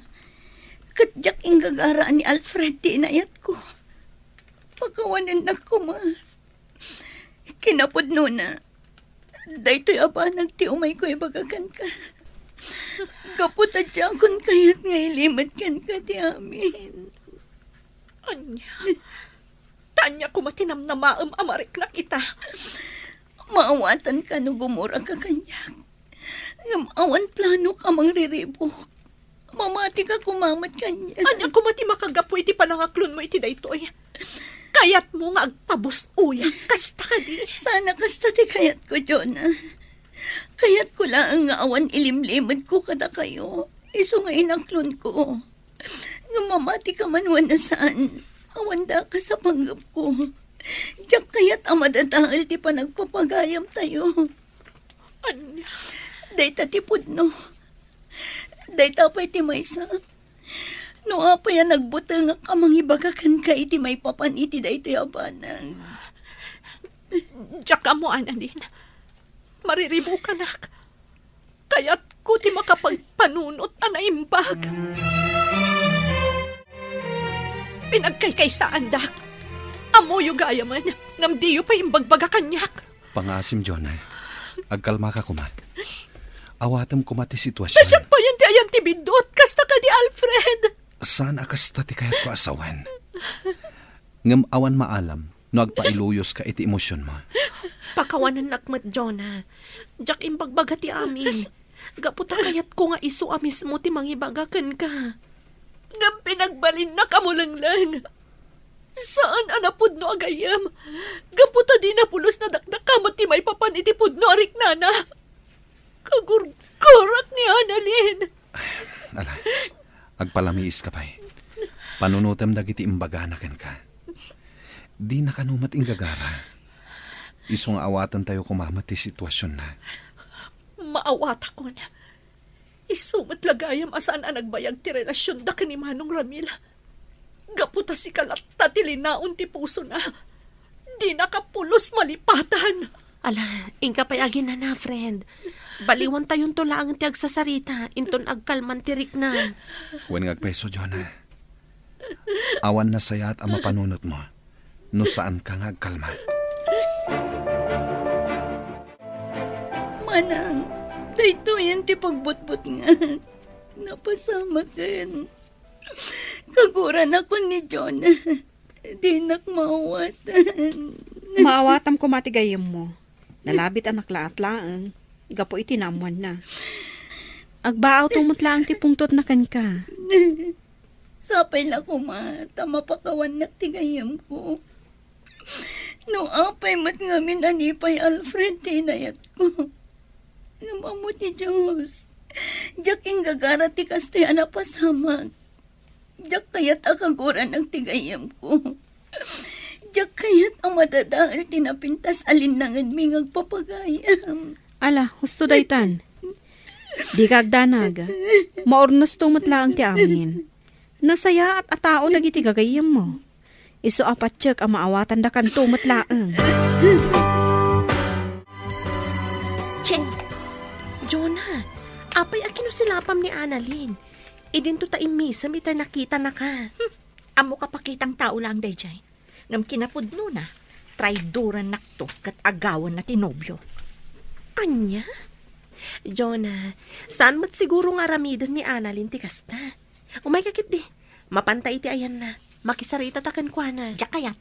Ket diak inggagara a ni Alfred ti inayatko. Pakawanennak koma. Kinapudnona, daytoy a banag ti umayko ibaga kenka. Gapu ta diakon kayat nga ilimed kenka ti amin. Ania? Ta ania koma ti namnamaem a mariknak ita? Maawatanka no gumuraka kaniak. Ngem awan planok a mangriribuk. Mamatika koma met kaniak. Ania koma ti makagapu iti panangaklonmo iti daytoy? Kayatmo nga agpabusuyak kasta kadi? Saan a kasta ti kayatko, Jonah. Kayatko laeng nga awan ilimlimedko kadakayo, isu nga inaklonko. Ngem mamatika man wenno saan, awan dakes a panggepko. Diak kayat a madadael ti panagpapagayamtayo. Ania? Dayta ti pudno. Dayta pay ti maysa. No apay a nagbutengak a mangibaga kenka iti maipapan iti daytoy a banag. Diak ammo, Annalyn. Mariribukanak. Kayatko ti makapagpanunot a naimbag. Pinagkaykaysaandak. Ammoyo gayamen, ngem diyo pay imbagbaga kaniak. Pangaasim, Jonah. Agkalmaka koma. Awatem koma ti sitwasion. Ta siak payen ti ayan ti biddut, kasta kadi, Alfred. Saan a kasta ti kayatko a sawen. Ngem awan maalam no agpailuyoska iti emosionmo. Pakawanennak met, Jonah. Diak imbagbaga ti amin. Gapu ta kayatko nga isu a mismo ti mangibaga kenka. Ngem pinagbalinnak a mulengleng. Saan a napudno a gayyem. Gapu ta dina pulos nadakdakama ti maipapan iti pudno a riknana. Kagurgurak ni Annalyn. Ala, agpalamiiska pay. Panunotem dagiti imbagana kenka. Dina kano met inggagara. Isu nga awatentayo koma met ti situasionna. Maawatakon. Isu met la gayam a saan a nagbayag ti relasionda ken ni Manong Ramil. Gapu ta sika latta ti linaon ti pusona. Dinaka pulos malipatan. Ala, inka pay aginana, friend. Baliwantayonto laeng ti agsasarita, inton agkalman ti riknam. Wen nga agpayso, Jonah. Awan nasayaat a mapanunotmo no saanka nga agkalma. Manang, daytoyen ti pagbutbutngan. Napasamaken. Kaguranakon ni Jonah. Dinak maawatan. Maawatam koma ti gayyemmo. Nalabit a naklaat laeng gapu iti naammoanna. Agbaawto met laeng ti pungtotna kenka. Sapay la koma ta mapakawannak ti gayyemko. No apay met ngamin a ni pay Alfred ti inayatko. Ngem ammo ti Dios, diak inggagara ti kastoy a napasamak. Diak kayat a kaguranak ti gayyemko. Diak kayat a madadael ti napintas a linnangenmi nga agpapagayam. Ala, husto daytan. Dika agdanag. Maurnosto met laeng ti amin. Nasayaat a tao dagiti gagayyemmo. Isu a patiek a maawatandakanto met laeng. Che! Jonah, apay a kinusilapam ni Annalyn? Idinto ta immisem ita nakitanaka. Hmm, ammo kapakitang tao laeng daydiay. Ngem kinapudnona, traidorannak to ket agawanna ti nobio. Ania? Jonah, saan met siguro nga aramiden ni Annalyn ti kasta? Umayka ketdi. Mapanta iti ayanna. Makisaritata kenkuana. Diak kayat.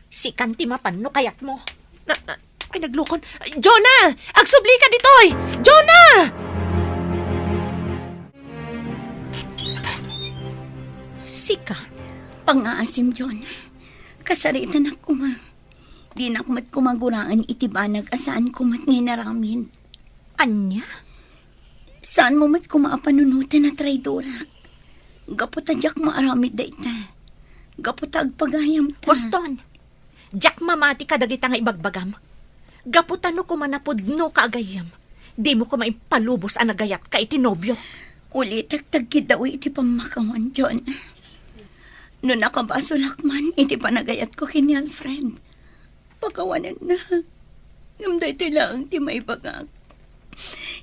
Sikan ti mapan no kayatmo. Na, na, ay, naglukon. Jonah! Agsublika ditoy! Jonah! Sika? Pangaasim, Jonah. Kasaritanak koma. Dinak met koma guraen iti banag a saanko met nga inaramid. Ania? Saanmo met koma a panunoten a traidorak. Gapu ta diak maaramid dayta. Gapu ta agpagayamta. Huston! Diak mamati kadagita nga ibagbagam. Gapu ta no koma napudnoka a gayyem, dimo koma impalubos a nagayatka iti nobio. Ulitek ta agkiddawi iti pammakawan, Jonah. No nakabasolak man iti panagayatko ken ni Alfred, pakawanennak. Ngem daytoy laeng ti maibagak.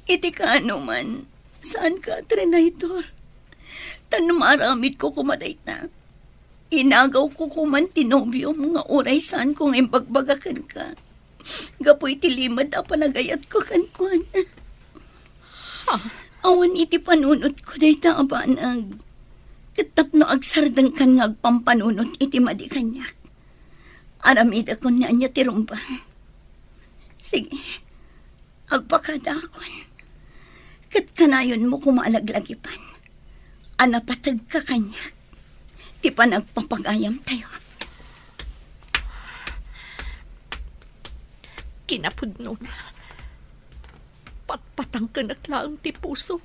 Iti kaano man, saanka a trinaydor. Ta no maaramidko koma dayta, inagawko koman ti nobiom nga uray saanko nga imbagbaga kenka gapu iti limed a panagayatko kenkuana. Ah. Awan iti panunotko dayta a banag. Ket tapno agsardengkan nga agpampanunot iti madi kaniak, aramidakon nga ania ti rumbeng. Sige, agpakadaakon. Ket kanayonmo koma a laglagipan a napategka kaniak ti panagpapagayamtayo. Kinapudnona, patpatangkenek laeng ti pusok.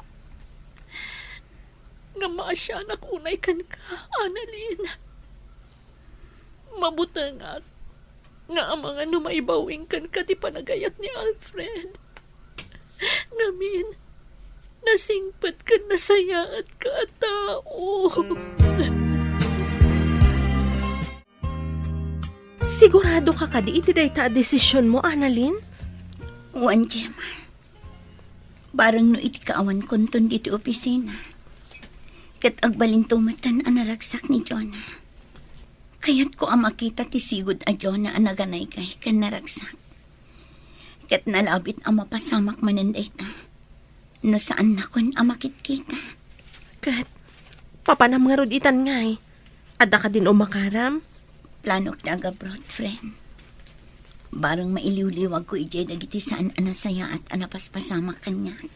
Ngem maasianak unay kenka, Annalyn. Mabutengak nga amangan no maibaw-ing kenka ti panagayat ni Alfred. Ngamin, nasingpet ken nasayaatka a tao. Siguradoka kadi iti dayta a desisionmo, Annalyn? Wen, Gemma. Bareng no iti kaawankonton ditoy opisina, ket agbalinto metten a naragsak ni Jonah. Kayatko a makita ti sigud a Jonah a naganaygay ken naragsak. Ket nalabit a mapasamak manen dayta no saannakon a makitkita. Ket papanam ngarud itan ngay? Adda kadin umakaram? Planok ti agabroad, friend. Bareng mailiwliwagko idiay dagiti saan a nasayaat a napaspasamak kaniak.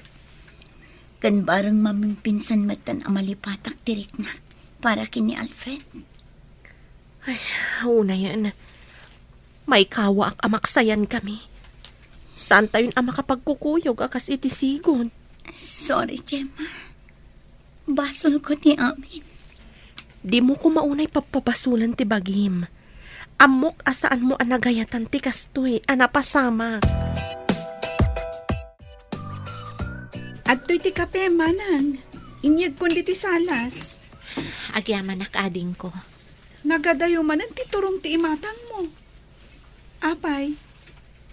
Ken bareng mamimpinsan metten a malipatak ti riknak para ken ni Alfred. Ay, unayen. Maikawaak a maksayankami. Saantayon a makapagkukuyog a kas iti sigud. Sorry, Gemma. Basolko ti amin. Dimo koma unay pappabasolen ti bagim. Ammok a saanmo a nagayatan ti kastoy a napasamak. Adtoy ti kape, manang. Inyegkon ditoy salas. Agyamanak, adingko. Nagadayo manen ti turong ti imatangmo. Apay,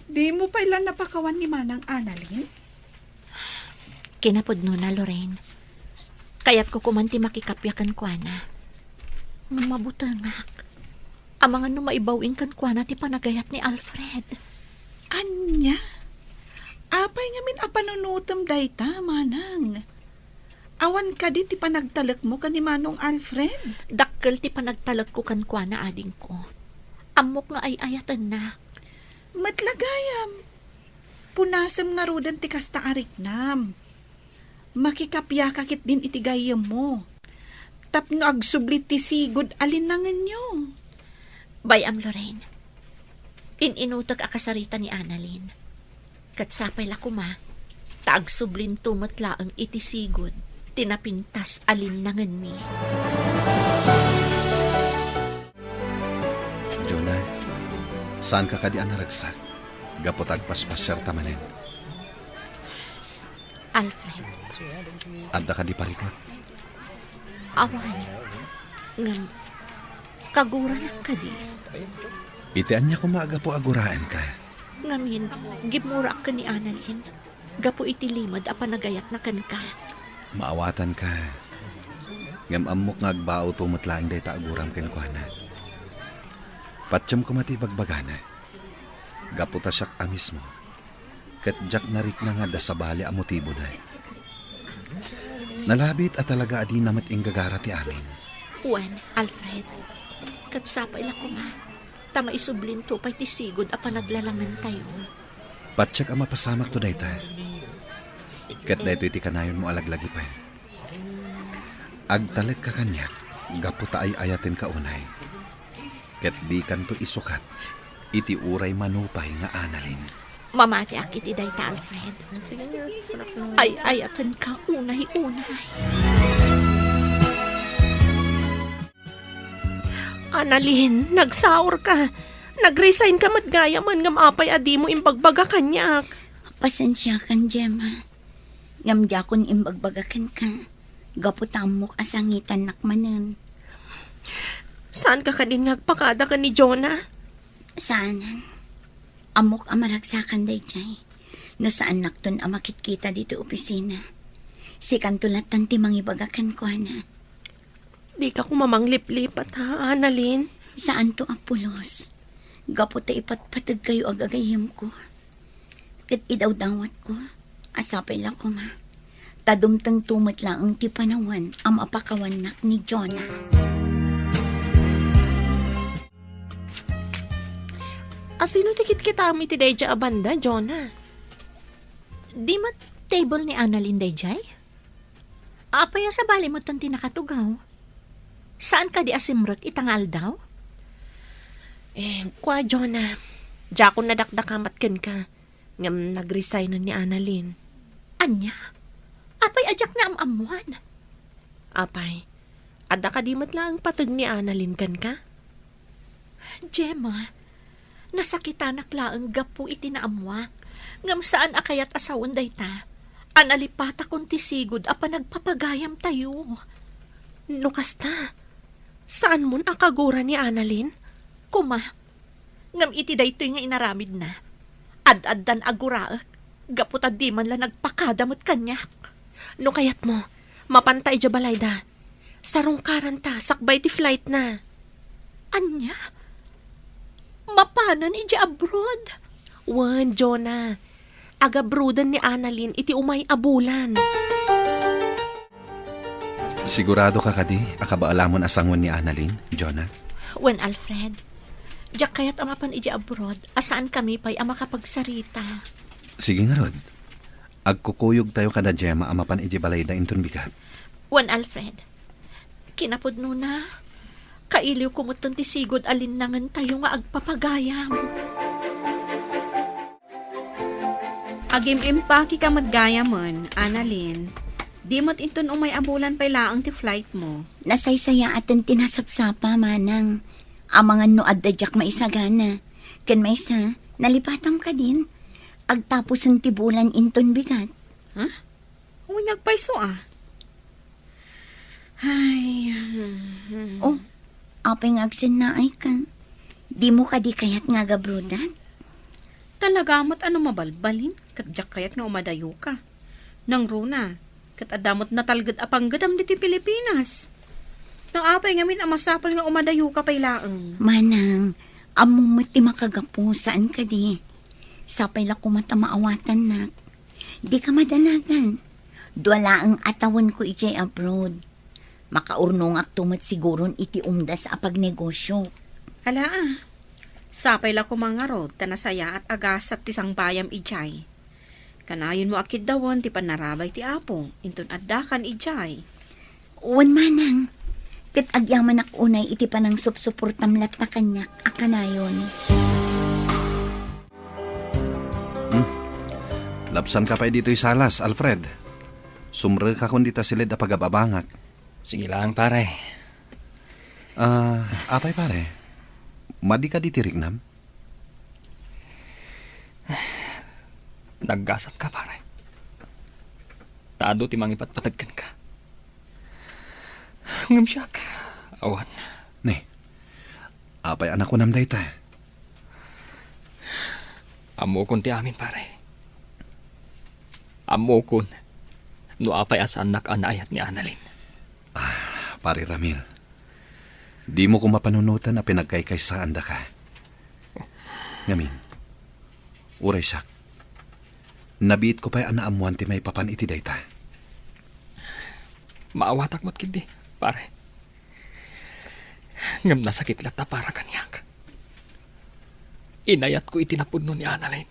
dimo pay la napakawan ni Manang Annalyn? Kinapudnona, Lorraine. Kayatko koman ti makikappia kenkuana. Ngem mabutengak. Amangan no maibaw-ing kenkuana ti panagayat ni Alfred. Ania? Apay ngamin a panunotem dayta, manang? Awan kadi ti panagtalekmo ken ni Manong Alfred? Dakkel ti panagtalekko kenkuana, adingko. Ammok nga ay-ayatennak. Met la gayam. Punasem ngaruden ti kasta a riknam. Makikapiaka ketdin iti gayyemmo tapno agsubli ti sigud a linnangenyo. Bay-am, Lorraine. In-inutek a kasarita ni Annalyn. Ket sapay la koma, ta agsublinto met laeng iti sigud ti napintas a linnangenmi. Jonah, saanka kadi a naragsak gapu ta agpaspasiarta manen? Alfred. Adda kadi parikut? Awan. Ngem, kaguranak kadi? Iti ania koma a gapu a guraenka? Ngamin, gimmurak ken ni Annalyn gapu iti limed a panagayatna kenka. Maawatanka. Ngem ammok nga agbaawto met laeng dayta a guram kenkuana. Patiem koma ti ibagbagana. Gapu ta siak a mismo Ket diak narikna nga adda sabali a motibona. Nalabit a talaga a dina met inggagara ti amin. Wen, Alfred, ket sapay la koma, ta maisublinto pay ti sigud a panaglalamentayo. Patiek a mapasamakto dayta. Ket daytoy ti kanayonmo a laglagipen. Agtalekka kaniak gapu ta ay-ayatenka unay. Ket dikanto isukat iti uray mano pay nga Annalyn. Mamatiak iti dayta, Alfred. Ay-ayatenka unay-unay. Annalyn, nagsaorka. Nag-resignka met gayamen ngem apay a dimo imbagbaga kaniak? Pasensiakan, Gemma. Ngem diakon imbagbaga kenka, gapu ta ammok a sangitannak manen. Saanka kadin nga agpakada ken ni Jonah? Saanen. Ammok a maragsakan daydiay. No saannakton a makitkita ditoy opisina, sikanto lattan ti mangibaga kenkuana. Dika koma mangliplipat, ha, Annalyn? Saanto a pulos. Gapu ta ipatpategkayo a gagayyemko. Ket idawdawatko a sapay la koma ta dumtengto met laeng ti panawen a mapakawannak ni Jonah. A sino ti kitkitam iti daydiay a banda, Jonah? Di met table ni Annalyn daydiay? Apay a sabali metten ti nakatugaw? Saan kadi a simrek ita nga aldaw? Eh, kua, Jonah, diakon nadakdakamat kenka, ngem nagresignen ni Annalyn. Ania? Apay a diak naam-ammoan? Apay, adda kadi met laeng pateg ni Annalyn kenka? Gemma, nasakitanak laeng gapu iti naammoak, ngem saan a kayat a sawen dayta a nalipatakon ti sigud a panagpapagayamtayo. No kasta, saanmon a kagura ni Annalyn? Koma, ngem iti daytoy nga inaramidna, ad-addan a guraek gapu ta di man la nagpakada met kaniak. No kayatmo, mapanta idiay balayda. Sarungkaranta sakbay ti flightna. Ania? Mapanen idiay abroad? Wen, Jonah. Agabroaden ni Annalyn iti umay a bulan. Siguradoka kadi a kabaalamon a sangoen ni Annalyn, Jonah? Wen, Alfred. Diak kayat a mapan idiay abroad a saankami pay a makapagsarita. Sige ngarud. Agkukuyogtayo kada Gemma a mapan idiay balayda inton bigat. Wen, Alfred. Kinapudnona, kailiwko metten ti sigud a linnangentayo nga agpapagayam. Agim-impakeka met gayamen, Annalyn. Di met inton umay a bulan pay laeng ti flightmo. Nasaysayaaten ti nasapsapa, manang. Amangan no adda diak maisagana. Ken maysa, nalipatam kadin. Agtapusen ti bulan inton bigat. Ha? Wen, agpayso a. Ay, hmm. Oh, apay nga agsennaayka? Dimo kadi kayat nga agabroadan? Talaga met a no mabalbalin, ket diak kayat nga umadayoka. Nangruna, ket adda met natalged a panggedam ditoy Pilipinas. No apay ngamin a masapul nga umadayoka pay laeng? Manang, ammom met ti makagapu, saan kadi? Sapay la koma ta maawatannak. Dika madanagan. Dua laeng a tawenko idiay abroad. Makaurnongakto met siguron iti umdas a pagnegosio. Ala a. Sapay la koma ngarud ta nasayaat a gasat ti sangbayam idiay. Kanayonmo a kiddawen ti pannarabay ti Apo inton addakan idiay. Wen manang, ket agyamanak unay iti panangsupsuportam latta kaniak a kanayon. Hmm. Lapsanka pay ditoy salas, Alfred. Sumrekakon dita siled a pagababangak. Sige lang, pare. Ah, apay, pare? Madika diti riknam? Naggasatka, pare. Ta adu ti mangipatpateg kenka. Ngem siak, awan. Ne, apay a nakunam dayta? Ammokon ti amin, pare. Ammokon no apay a saannak a naayat ni Annalyn. Ah, Pare Ramil, dimo koma panunoten a pinagkaykaysaandaka. Ngamin, uray siak, Nabiitko pay a naammoan ti maipapan iti dayta. Maawatak met ketdi, pare. Ngem nasakit latta para kaniak. Inayatko iti napudno ni Annalyn.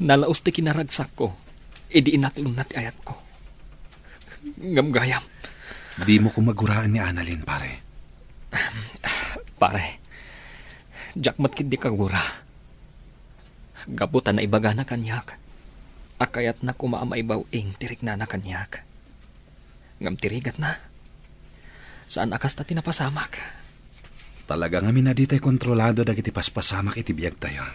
Nalaus ti kinaragsakko idi inaklonna ti ayatko. Ngem gayam. Dimo koma guraen ni Annalyn, pare. Pare, diak met ketdi kagura. Gapu ta naibagana kaniak a kayatna koma a maibaw-ing ti riknana kaniak. Ngem ti rigatna, saan a kasta ti napasamak. Talaga ngamin a ditay kontrolado dagiti paspasamak iti biagtayo.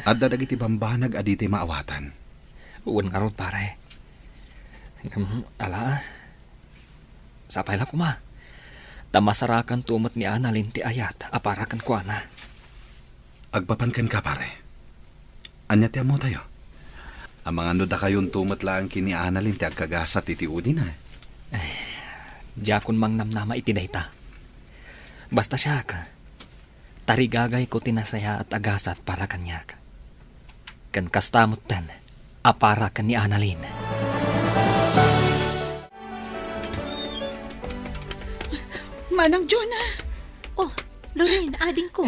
Adda dagiti bambanag a ditay maawatan. Wen ngarud, pare. Ngem, ala, sapay la koma. Ta masarakanto met ni Annalyn ti ayat a para kenkuana. Agpapan kenka, pare. Ania ti ammotayo? Amangan no dakayonto met laeng ken ni Annalyn ti agkagasat iti udina. Ay, diakon mangnamnama iti dayta. Basta siak, tarigagayko ti nasayaat a gasat para kaniak. Ken kasta metten a para ken ni Annalyn. Manang Jonah! Oh, Lorraine, adingko.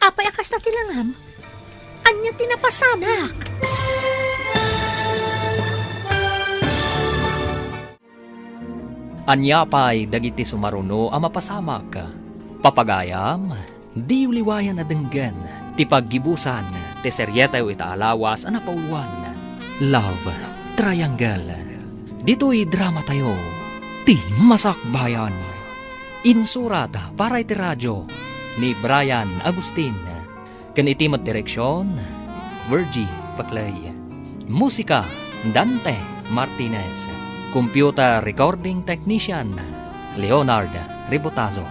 Apay a kasta ti langam? Ania ti napasamak? Ania pay dagiti sumaruno a mapasamak? Papagayam, diyo liwayan a denggen ti paggibusan ti serietayo ita a lawas a napauluan, Love Triangle. Ditoy dramatayo, Ti Masakbayan. Insurat para iti radio ni Brian Agustin. Ken iti met direksion, Virgie Paclay. Musika, Dante Martinez. Computer recording technician, Leonard Ribotazo.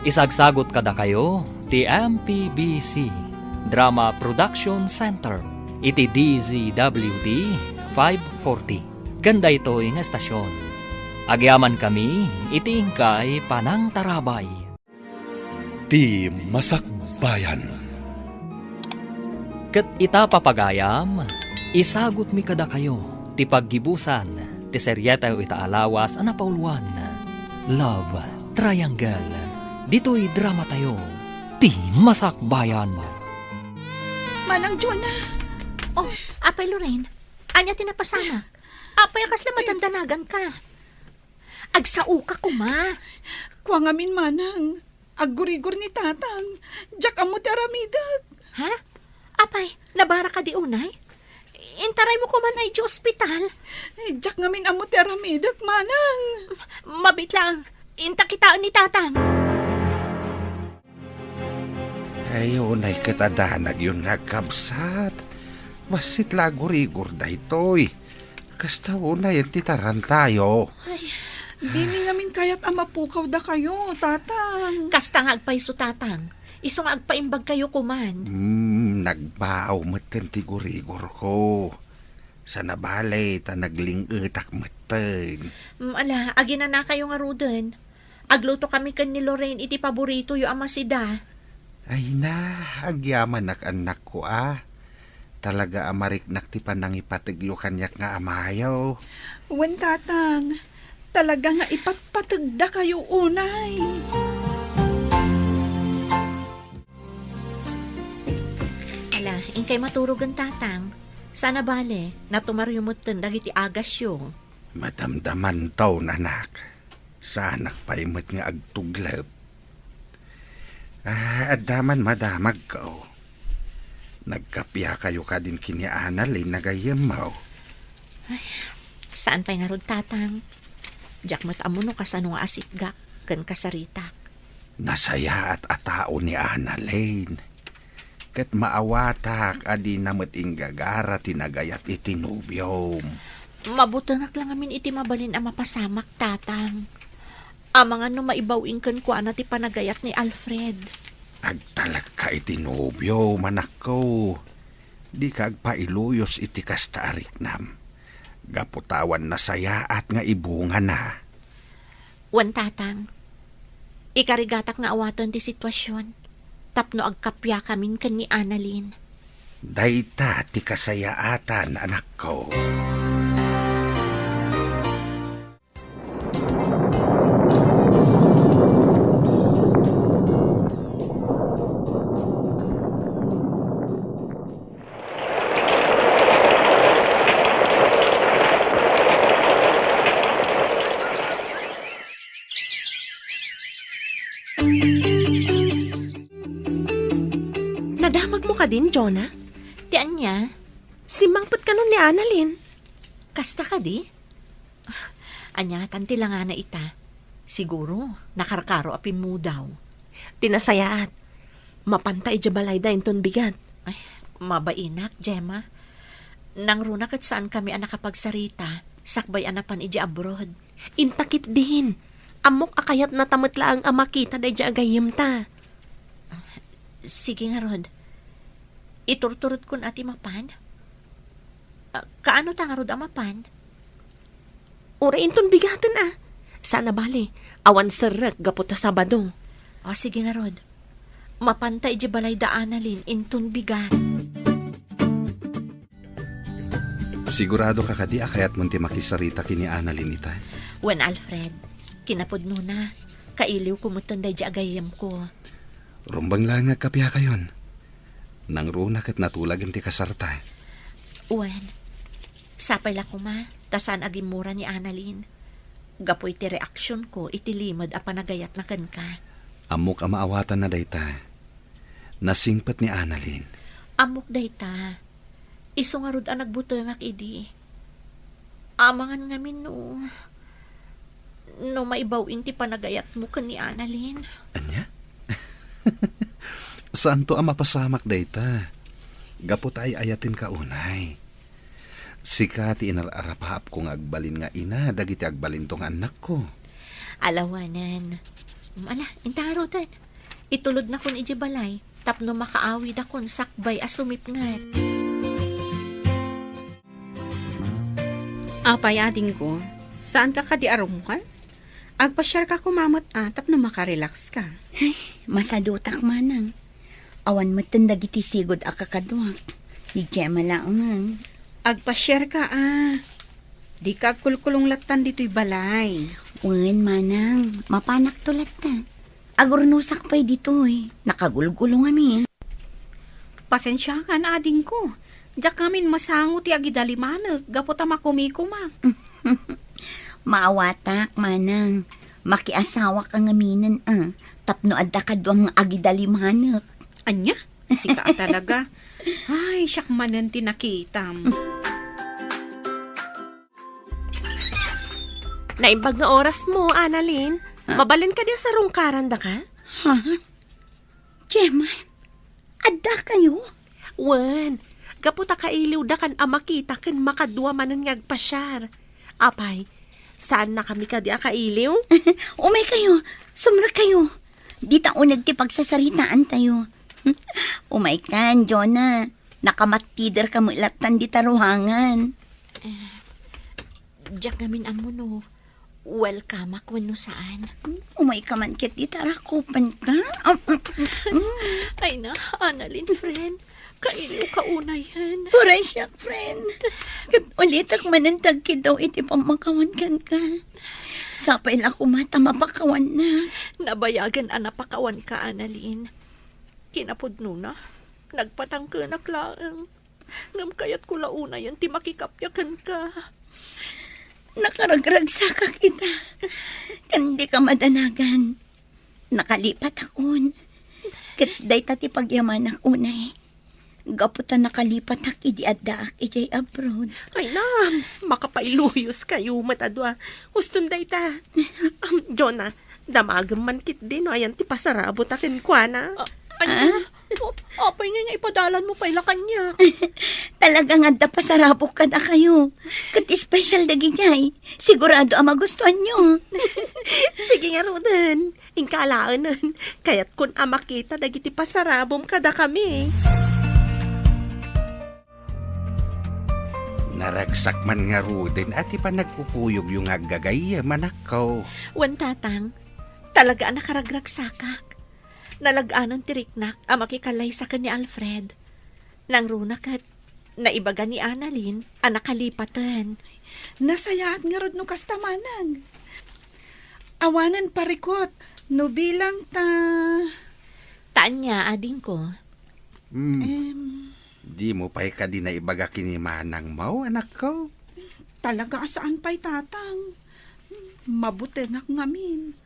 Isagsagut kadakayo ti M P B C Drama Production Center iti D Z W T five forty. Ken daytoy nga estasion, agyamankami iti inkay panangtarabay. Ti Masakbayan. Ket ita, papagayam, isagutmi kadakayo ti paggibusan ti serietayo ita a lawas a napauluan, Love Triangle. Ditoy dramatayo, Ti Masakbayan. Manang Jonah! Oh, Apay Lorraine, ania ti napasamak? Apay a kasla madandanaganka? Agsaoka koma. Kua ngamin, manang. Aggurigor ni tatang. Diak ammo ti aramidek. Ha? Apay, nabaraka di unay? Intaraymo koman ay di ospital. Eh, diak ngamin ammo ti aramidek, manang. Mabiit lang. Inta kitaen ni tatang. Ay, unay ket a danagyon nga agkabsat. Bassit la aggurigor daytoy. Kasta unayen ti tarantayo. Ay, dimi ngamin kayat a mapukaw dakayo, tatang. Kasta nga agpayso, tatang. Isu nga agpaimbagkayo koman. Hmm, nagbaaw metten ti gurigorko. Sana bale, ta nagling-etak metten. Mm, ala, aginanakayo ngaruden. Aglutokami ken ni Lorraine iti paboritoyo a masida. Ay na, agyamanak, annakko a. Talaga a mariknak ti panangipategyo kaniak nga amayo. Wen, tatang, talaga nga ipatpategdakayo unay. Ala, inkay maturogen, tatang. Sana bale, natumaryo metten dagiti agasyo. Madamdamanto, anak. Saanak pay met nga agtuglep. Ah, adda man madamagko. Nagkapiakayo kadin ken ni Annalyn a gayyemmo? Ay, saan pay ngarud, tatang. Diak met ammo no kasano nga asitgak ken kasaritak. Nasayaat a tao ni Annalyn. Ket maawatak a dina met inggagara ti nagayat iti nobiom. Mabutengak la ngamin iti mabalin a mapasamak, tatang. Amangan no maibaw-ing kenkuana ti panagayat ni Alfred. Agtalekka iti nobiom, anakko. Dika agpailuyos iti kasta a riknam. Gapu ta awan nasayaat nga ibungana. Wen, tatang, ikarigatak nga awaten ti situasion tapno agkapiakamin ken ni Annalyn. Dayta ti kasayaatan, anakko. Nadamagmo kadin, Jonah? Ti ania? Simmangpet kanon ni Annalyn. Kasta kadi? Ania tan ti langana ita? Siguro, nakarkaro a pimmudaw. Ti nasayaat, mapanta idiay balayda inton bigat. Ay, mabainak, Gemma. Nangruna ket saankami a nakapagsarita, sakbay a napan idiay abroad. Inta ketdin. Ammok a kayatnata met laeng a makita daydiay a gayyemta. Sige ngarud. Iturturedkon a ti mapan? Ah, kaano ta ngarud a mapan? Uray inton bigaten a. Saan a bale, awan serrek gapu ta Sabado. O, sige ngarud. Mapanta idiay balayda Annalyn inton bigat. Sigurado ka kadi a kayatmon ti makisarita ken ni Annalyn ita? Wen, Alfred, kinapudnona, kailiwko metten daydiay a gayyemko. Rumbeng laeng nga agkapiakayon. Nangruna ket natulagen ti kasarta. Wen, sapay la koma ta saan a gimmura ni Annalyn gapu iti reaksionko iti limed a panagayatna kenka. Ammok a maawatanna dayta. Nasingpet ni Annalyn. Ammok dayta. Isu ngarud a nagbutengak idi. Amangan ngamin no, no maibaw-in ti panagayatmo ken ni Annalyn. Ania? Saanto a mapasamak dayta. Gapu ta ay-ayatenka unay. Sika ti inar-arapaapko nga agbalin nga ina dagiti agbalinto nga annakko. Alawanen. Ala, inta ngaruden. Itulodnakon idiay balay tapno makaawidakon sakbay a sumipnget. Apay, adingko, saanka kadi a rummuar? Agpasiarka koma met a tapno makarelaxka. Ay, masadutak manang. Awan metten dagiti sigud a kakaduak. Ni Gemma laengen. Agpasiarka a. Dika agkulkulong lattan ditoy balay. Wen, manang, mapanakto latta. Agurnosak pay ditoy. Nakagulgulong amin. Pasensiakan, adingko. Diak ngamin masango ti agidalimanek gapu ta makumikumak. Maawatak, manang. Makiasawaka ngaminen a, tapno adda kaduam nga agidalimanek. Ania? Sika a talaga. Ay, siak manen ti nakitam. Naimbag nga orasmo, Annalyn. Ha? Mabalin kadi a sarungkarandaka? Ha? Gemma, addakayo? Wen, gapu ta kailiwdakan a makita ken makadua manen nga agpasiar. Apay, saannakami kadi a kailiw? Umaykayo, sumrekkayo. Dita uneg ti pagsasaritaantayo. Umaykan, Jonah. Nakamattiderka met lattan dita ruangan. Eh, diak ngamin ammo no welcome-ak wenno saan. Umayka man ket dita rakupenka. Ay na, Annalyn, friend. Kailiwka unayen. Uray siak, friend. Ket ulitek manen ti agkiddaw iti pammakawan kenka. Sapay la koma ta mapakawannak. Nabayagen a napakawanka, Annalyn. Kinapudnona, nagpatangkenak laeng. Ngem kayatko la unayen ti makikappia kenka. Nakaragragsakak ita. Ken dika madanagan. Nakalipatakon. Ket dayta ti pagyamanak unay. Gapu ta nakalipatak idi addaak idiay abroad. Ay na, makapailuyos kayo met a dua. Uston dayta. Am, Jonah, damagem man ketdi no ayan ti pasarabota kenkuana. Ah, ania? Ah? O, apay ngay nga ipadalanmo pay la kaniak? Talaga nga adda pasarabok kadakayo. Ket espesyal dagidiay. Sigurado a magustuanyo. Sige ngaruden. Inka alaenen. Kayatkon a makita dagiti pasarabom kadakami. Naragsak man ngaruden a ti panagpupuyogyo nga aggagayyem, anakko. Wen, Tatang, talaga a nakaragragsakak. Nalag-anan ti riknak a makikallaysa ken ni Alfred. Nangruna ket naibaga ni Annalyn a nakalipaten. Nasayaat ngarud no kasta, manang. Awanen parikut no bilang ta. Ta ania, adingko? Hmm. Em. Dimo pay kadi naibaga ken ni manangmo, anakko? Talaga a saan pay, tatang. Mabutengak ngamin.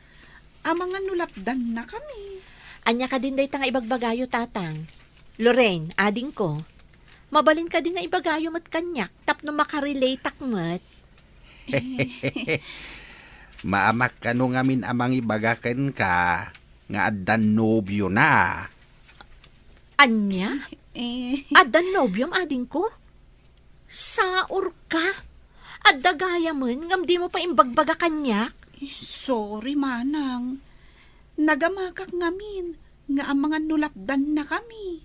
Amangan no lapdannakami. Ania kadin dayta nga ibagbagayo, tatang? Lorraine, adingko, mabalin kadi nga ibagayo met kaniak tapno makarelateak met? Maamak kano ngamin a mangibaga kenka nga addan nobiona. Ania? Eh. Addan nobiom, adingko? Saorka? Adda gayamen ngem dimo pay imbagbaga kaniak? Sorry, manang. Nagamakak ngamin nga amangan no lapdannakami.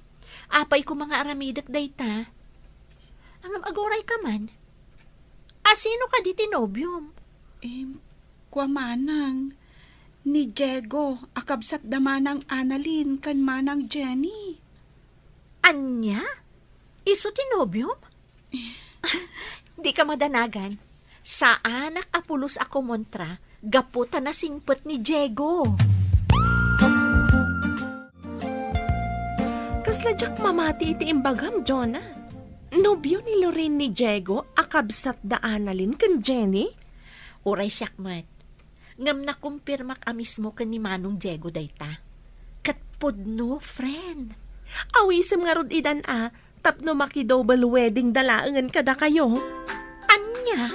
Apay koma nga aramidek dayta? Ngem agurayka man. A, sino kadi ti nobiom? Em, kua, manang, ni Diego a kabsat da Manang Annalyn ken Manang Jenny. Ania? Isu ti nobiom? Dika madanagan. Saanak a pulos a kumontra gapu ta nasingpet ni Diego. Kasla diak mamati iti imbagam, Jonah. Nobio ni Lorraine ni Diego a kabsat da Annalyn ken Jenny? Uray siak met. Ngem nakumpirmak a mismo ken ni Manong Diego dayta. Ket pudno, friend. Awisem ngarud idan a, tapno maki-double wedding da laengen kadakayo. Ania?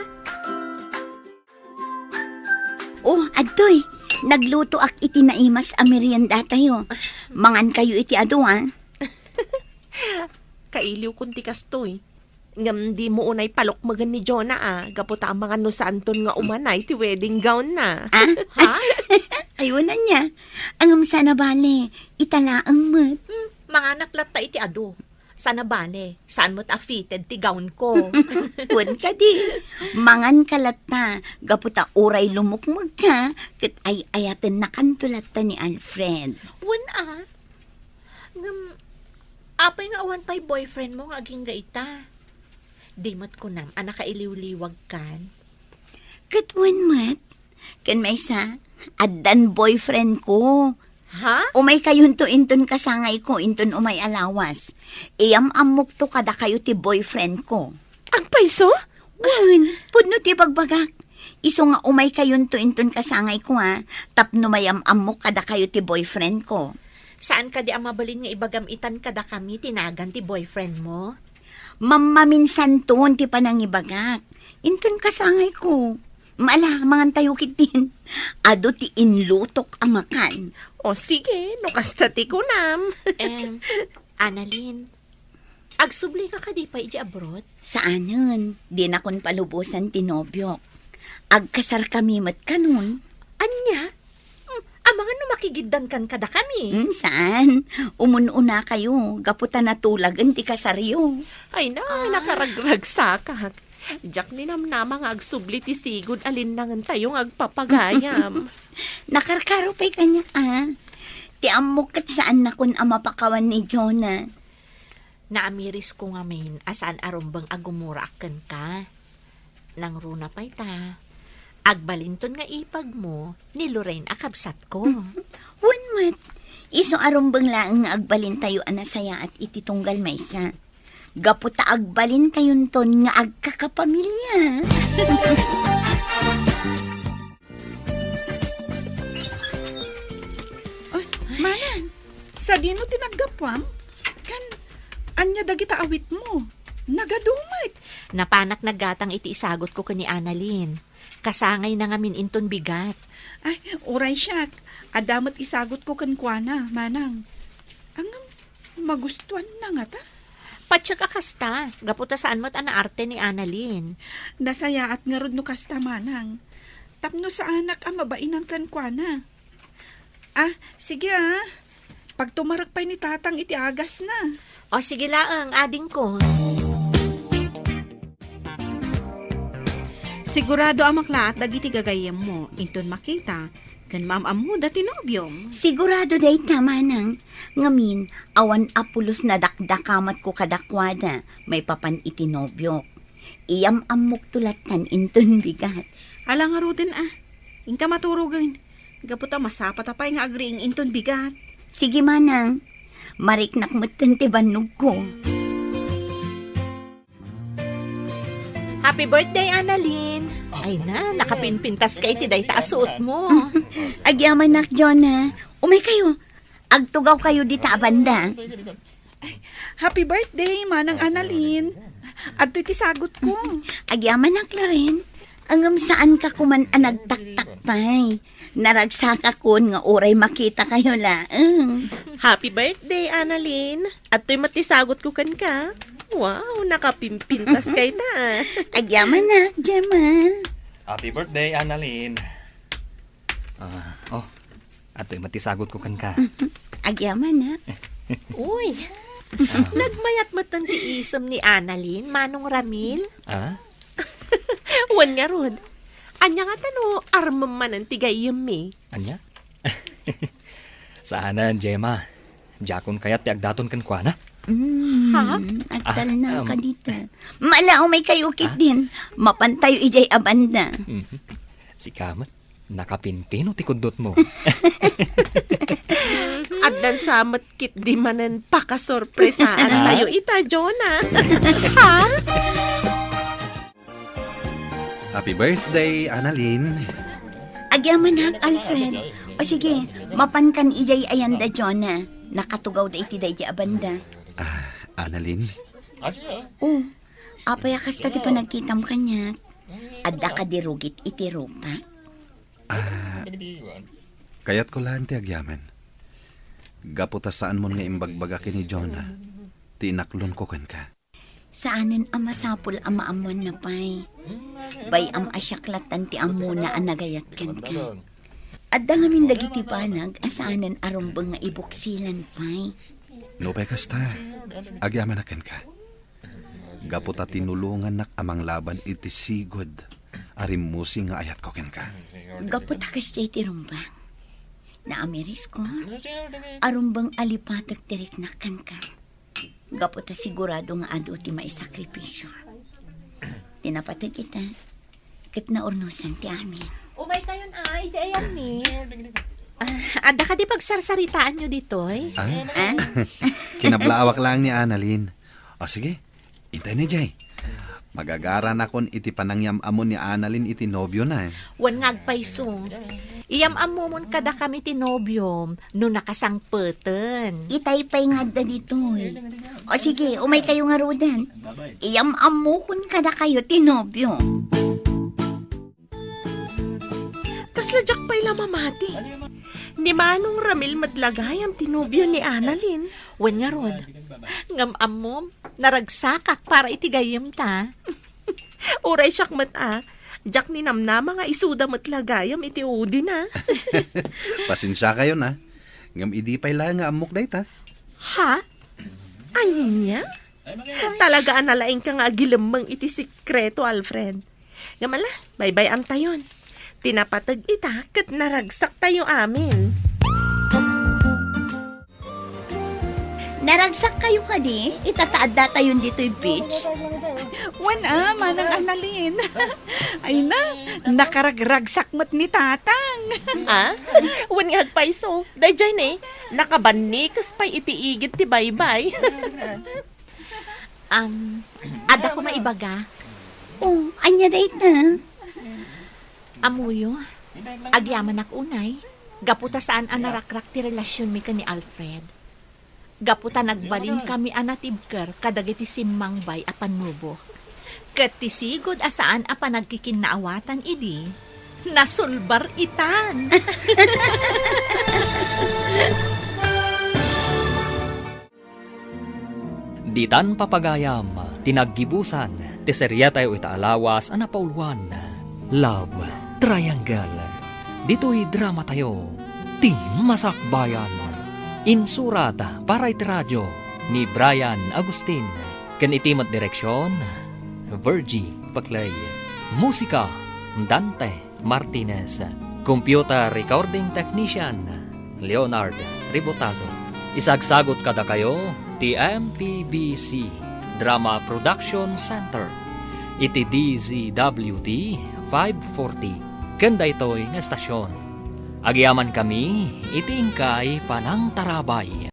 Oh, adtoy, naglutoak iti naimas a meriendatayo. Mangankayo iti adu, a. Kailiwkon ti kastoy. Ngem dimo unay palukmegen ni Jonah a, gapu ta amangan no saanton nga umanay ti wedding gown na. Ah? Ha? Ay, wen ania. Ngem saan a bale, ita laeng met. Hmm, manganak latta iti adu. Saan a bale, saan met a fitted ti gown ko. Wen kadi, manganka latta, gapu ta uray lumukmegka, ket ay-ayatennakanto latta ni Alfred. Wen a. Ngem, apay nga awan pay boyfriend mo nga agingga ita? Di met kunam a nakailiwliwagkan? Ket wen met, ken maysa, addan boyfriend ko. Ha? Umaykayonto inton kasangayko inton umay a lawas. Iyam-ammokto kadakayo ti boyfriend ko. Agpayso? Wen, pudno ti bagbagak. Isu nga umaykayonto inton kasangayko, a, tapno mayam-ammok kadakayo ti boyfriend ko. Saan kadi a mabalin nga ibagam itan kadakami ti nagan ti boyfriend mo? Mammaminsanton ti panangibagak. Inton kasangayko. Ala, mangantayo ketdin. Adu ti inlutok a makan. O sige, no kasta ti kunam. Em, Annalyn, agsublika kadi pay idiay abroad? Saanen, dinakon palubosan ti nobiok. Agkasarkami met kanon. Ania? Hmm, amangan no makigiddankan kadakami? Hmm, saan? Umun-unakayo, gapu ta natulagen ti kasaryo. Ay na, Ah. nakaragragsakak. Diak ninamnama nga agsubli ti sigud a linnangentayo nga agpapagayam. Nakarkaro pay kaniak, a. Ti ammok ket saannakon a mapakawan ni Jonah. Naamirisko ngamin a saan a rumbeng a gumuraak kenka. Nangruna pay ta, agbalinton nga ipag mo ni Lorraine a kabsatko. Wen met, isu a rumbeng laeng nga agbalintayo a nasayaat iti tunggal maysa. Gapu ta agbalintayonton nga agkakapamilya. Ay, manang, sadino ti naggapuam? Kan, ania dagita awitmo? Nagadu met. Napanak naggatang iti isagutko ken ni Annalyn. Kasangayna ngamin inton bigat. Ay, uray siak. Adda met isagutko kenkuana, manang. Ngem, magustuanna ngata? Patiek a kasta, gapu ta saan met a naarte ni Annalyn. Nasayaat ngarud no kasta, manang. Tapno saanak a mabainan kenkuana. Ah, sige, ah. Pagtumarek pay ni Tatang iti agasna. O, sige laeng, adingko. Sigurado a maklaat dagiti gagayyemmo inton makita Ken maam-ammoda ti nobiom. Sigurado dayta, manang. Ngamin, awan a pulos nadakdakamatko kadakuada maipapan iti nobiok. Iyam-ammokto lattan inton bigat. Ala ngaruden a. Inka maturogen. Gapu ta masapata pay nga agriing inton bigat. Sige, manang. Mariknak metten ti bannogko. Happy birthday, Annalyn! Ay na, nakapinpintas ka iti dayta a suot mo. Agyamanak, Jonah. Umay kayo. Agtugaw kayo dita a banda. Happy birthday, Manang Annalyn. Adtoy ti sagutko. Agyamanak, Loren. Ngem saanka koman a nagtaktak pay. Naragsakakon nga uray makita kayo laeng. Happy birthday, Annalyn. Adtoy met ti sagutko kenka. Wow, nakapimpintas kayta. Agyamanak, Gemma. Happy birthday, Annalyn. Ah, oh, adtoy met ti sagutko kenka. Agyamanak. Uy, nagmayat met ti isem ni Annalyn, Manong Ramil. Ah? Wen ngarud, ania ngata no armem manen ti gayyemmi? Ania? Saanen, Gemma. Diakon kayat ti agdaton kenkuana. Mm, Ha? Agtalna Ah, um, ka dita. Mala, umay kayo, Ah? Kiddin. Mapantayo idiay a banda. Mhm. Sika met, nakapimpino ti kuddotmo. Addan sa met ketdi manen pakasorpresaan Ah? tayo ita, Jonah. Ha? Happy birthday, Annalyn. Agyamanak, Alfred. O sige, mapankan idiay ayanda, Jonah. Nakatugawda iti daydi a banda. Ah, Annalyn? O, apay a kasta ti panagkitam kaniak? Adda kadi rugit iti rupak? Ah, kayatko laeng ti agyaman. Gapu ta saanmon nga imbagbaga ken ni Jonah ti inaklonko kenka. Saanen a masapul a maammoanna pay. Bay-am a siak lattan ti ammona a nagayat kenka. Adda ngamin dagiti banag a saanen a rumbeng nga ibuksilan pay. Nupay kasta, agyamanak kenka. Gapu ta tinulongannak a manglaban iti sigud a rimmusing nga ayatko kenka. Gapu ta kasdiay ti rumbeng. Naamirisko a rumbeng a lipatek ti riknak kenka. Gapu ta sigurado nga adu ti maisakripisio. Ti napateg ita, ket naurnosan ti amin. Umay kayon, ay, di ayanmi. Ah, adda kadi pagsarsaritaanyo ditoy? Ah? Ah? Kinablaawak laeng ni Annalyn. O sige, intay ni Jay. Magagaranakon iti panangyam-ammo ni Annalyn iti nobiona. Wen nga agpayso. Iyam-ammomon kadakami ti nobiom no nakasangpeten. Itay pay nga adda ditoy. O sige, umay kayo ngaruden. Iyam-ammokon kadakayo ti nobio. Kasla diak pay la mamati. Ni Manong Ramil met la gayam ti nobio ni Annalyn. Wen ngarud, ngem ammom, naragsakak para iti gayyemta. Uray siak met a, diak ninamnama nga isuda met la gayam iti udina. Pasensiakayon a. Ngem idi pay la nga ammok dayta. Ha? Ania? Talaga a nalaingka nga agilemmeng iti sekreto, Alfred. Ngem ala, baybay-antayon. Ti napateg ita ket naragsaktayo amin. Naragsak kayo kadi? Ita ta addatayon ditoy beach. Wen a, Manang Annalyn. Ay na, nakaragragsak met ni Tatang. Ah? Wen nga agpayso. Daydiay ne, nakabannikes pay iti igid ti baybay. Um, adda koma ibagak. Oh, ania dayta? Ammoyo, agyamanak unay, gapu ta saan a narakrak ti relasionmi ken ni Alfred. Gapu ta nagbalinkami a natibker kadagiti simmangbay a pannubok. Ket ti sigud a saan a panagkikinnaawatan idi, nasulbar itan. Ditan papagayam ti naggibusan ti seriatayo ita a lawas a napauluan, Love Triangle. Ditoy dramatayo, Ti Masakbayan. Insurat para iti radio ni Brian Agustin, ken iti met direksion, Virgie Paclay. Musika, Dante Martinez. Computer Recording Technician, Leonard Ribotazo. Isagsagot kadakayo ti M P B C Drama Production Center iti D Z W T five forty ken daytoy nga estasyon. Agyamankami iti inkay panangtarabay.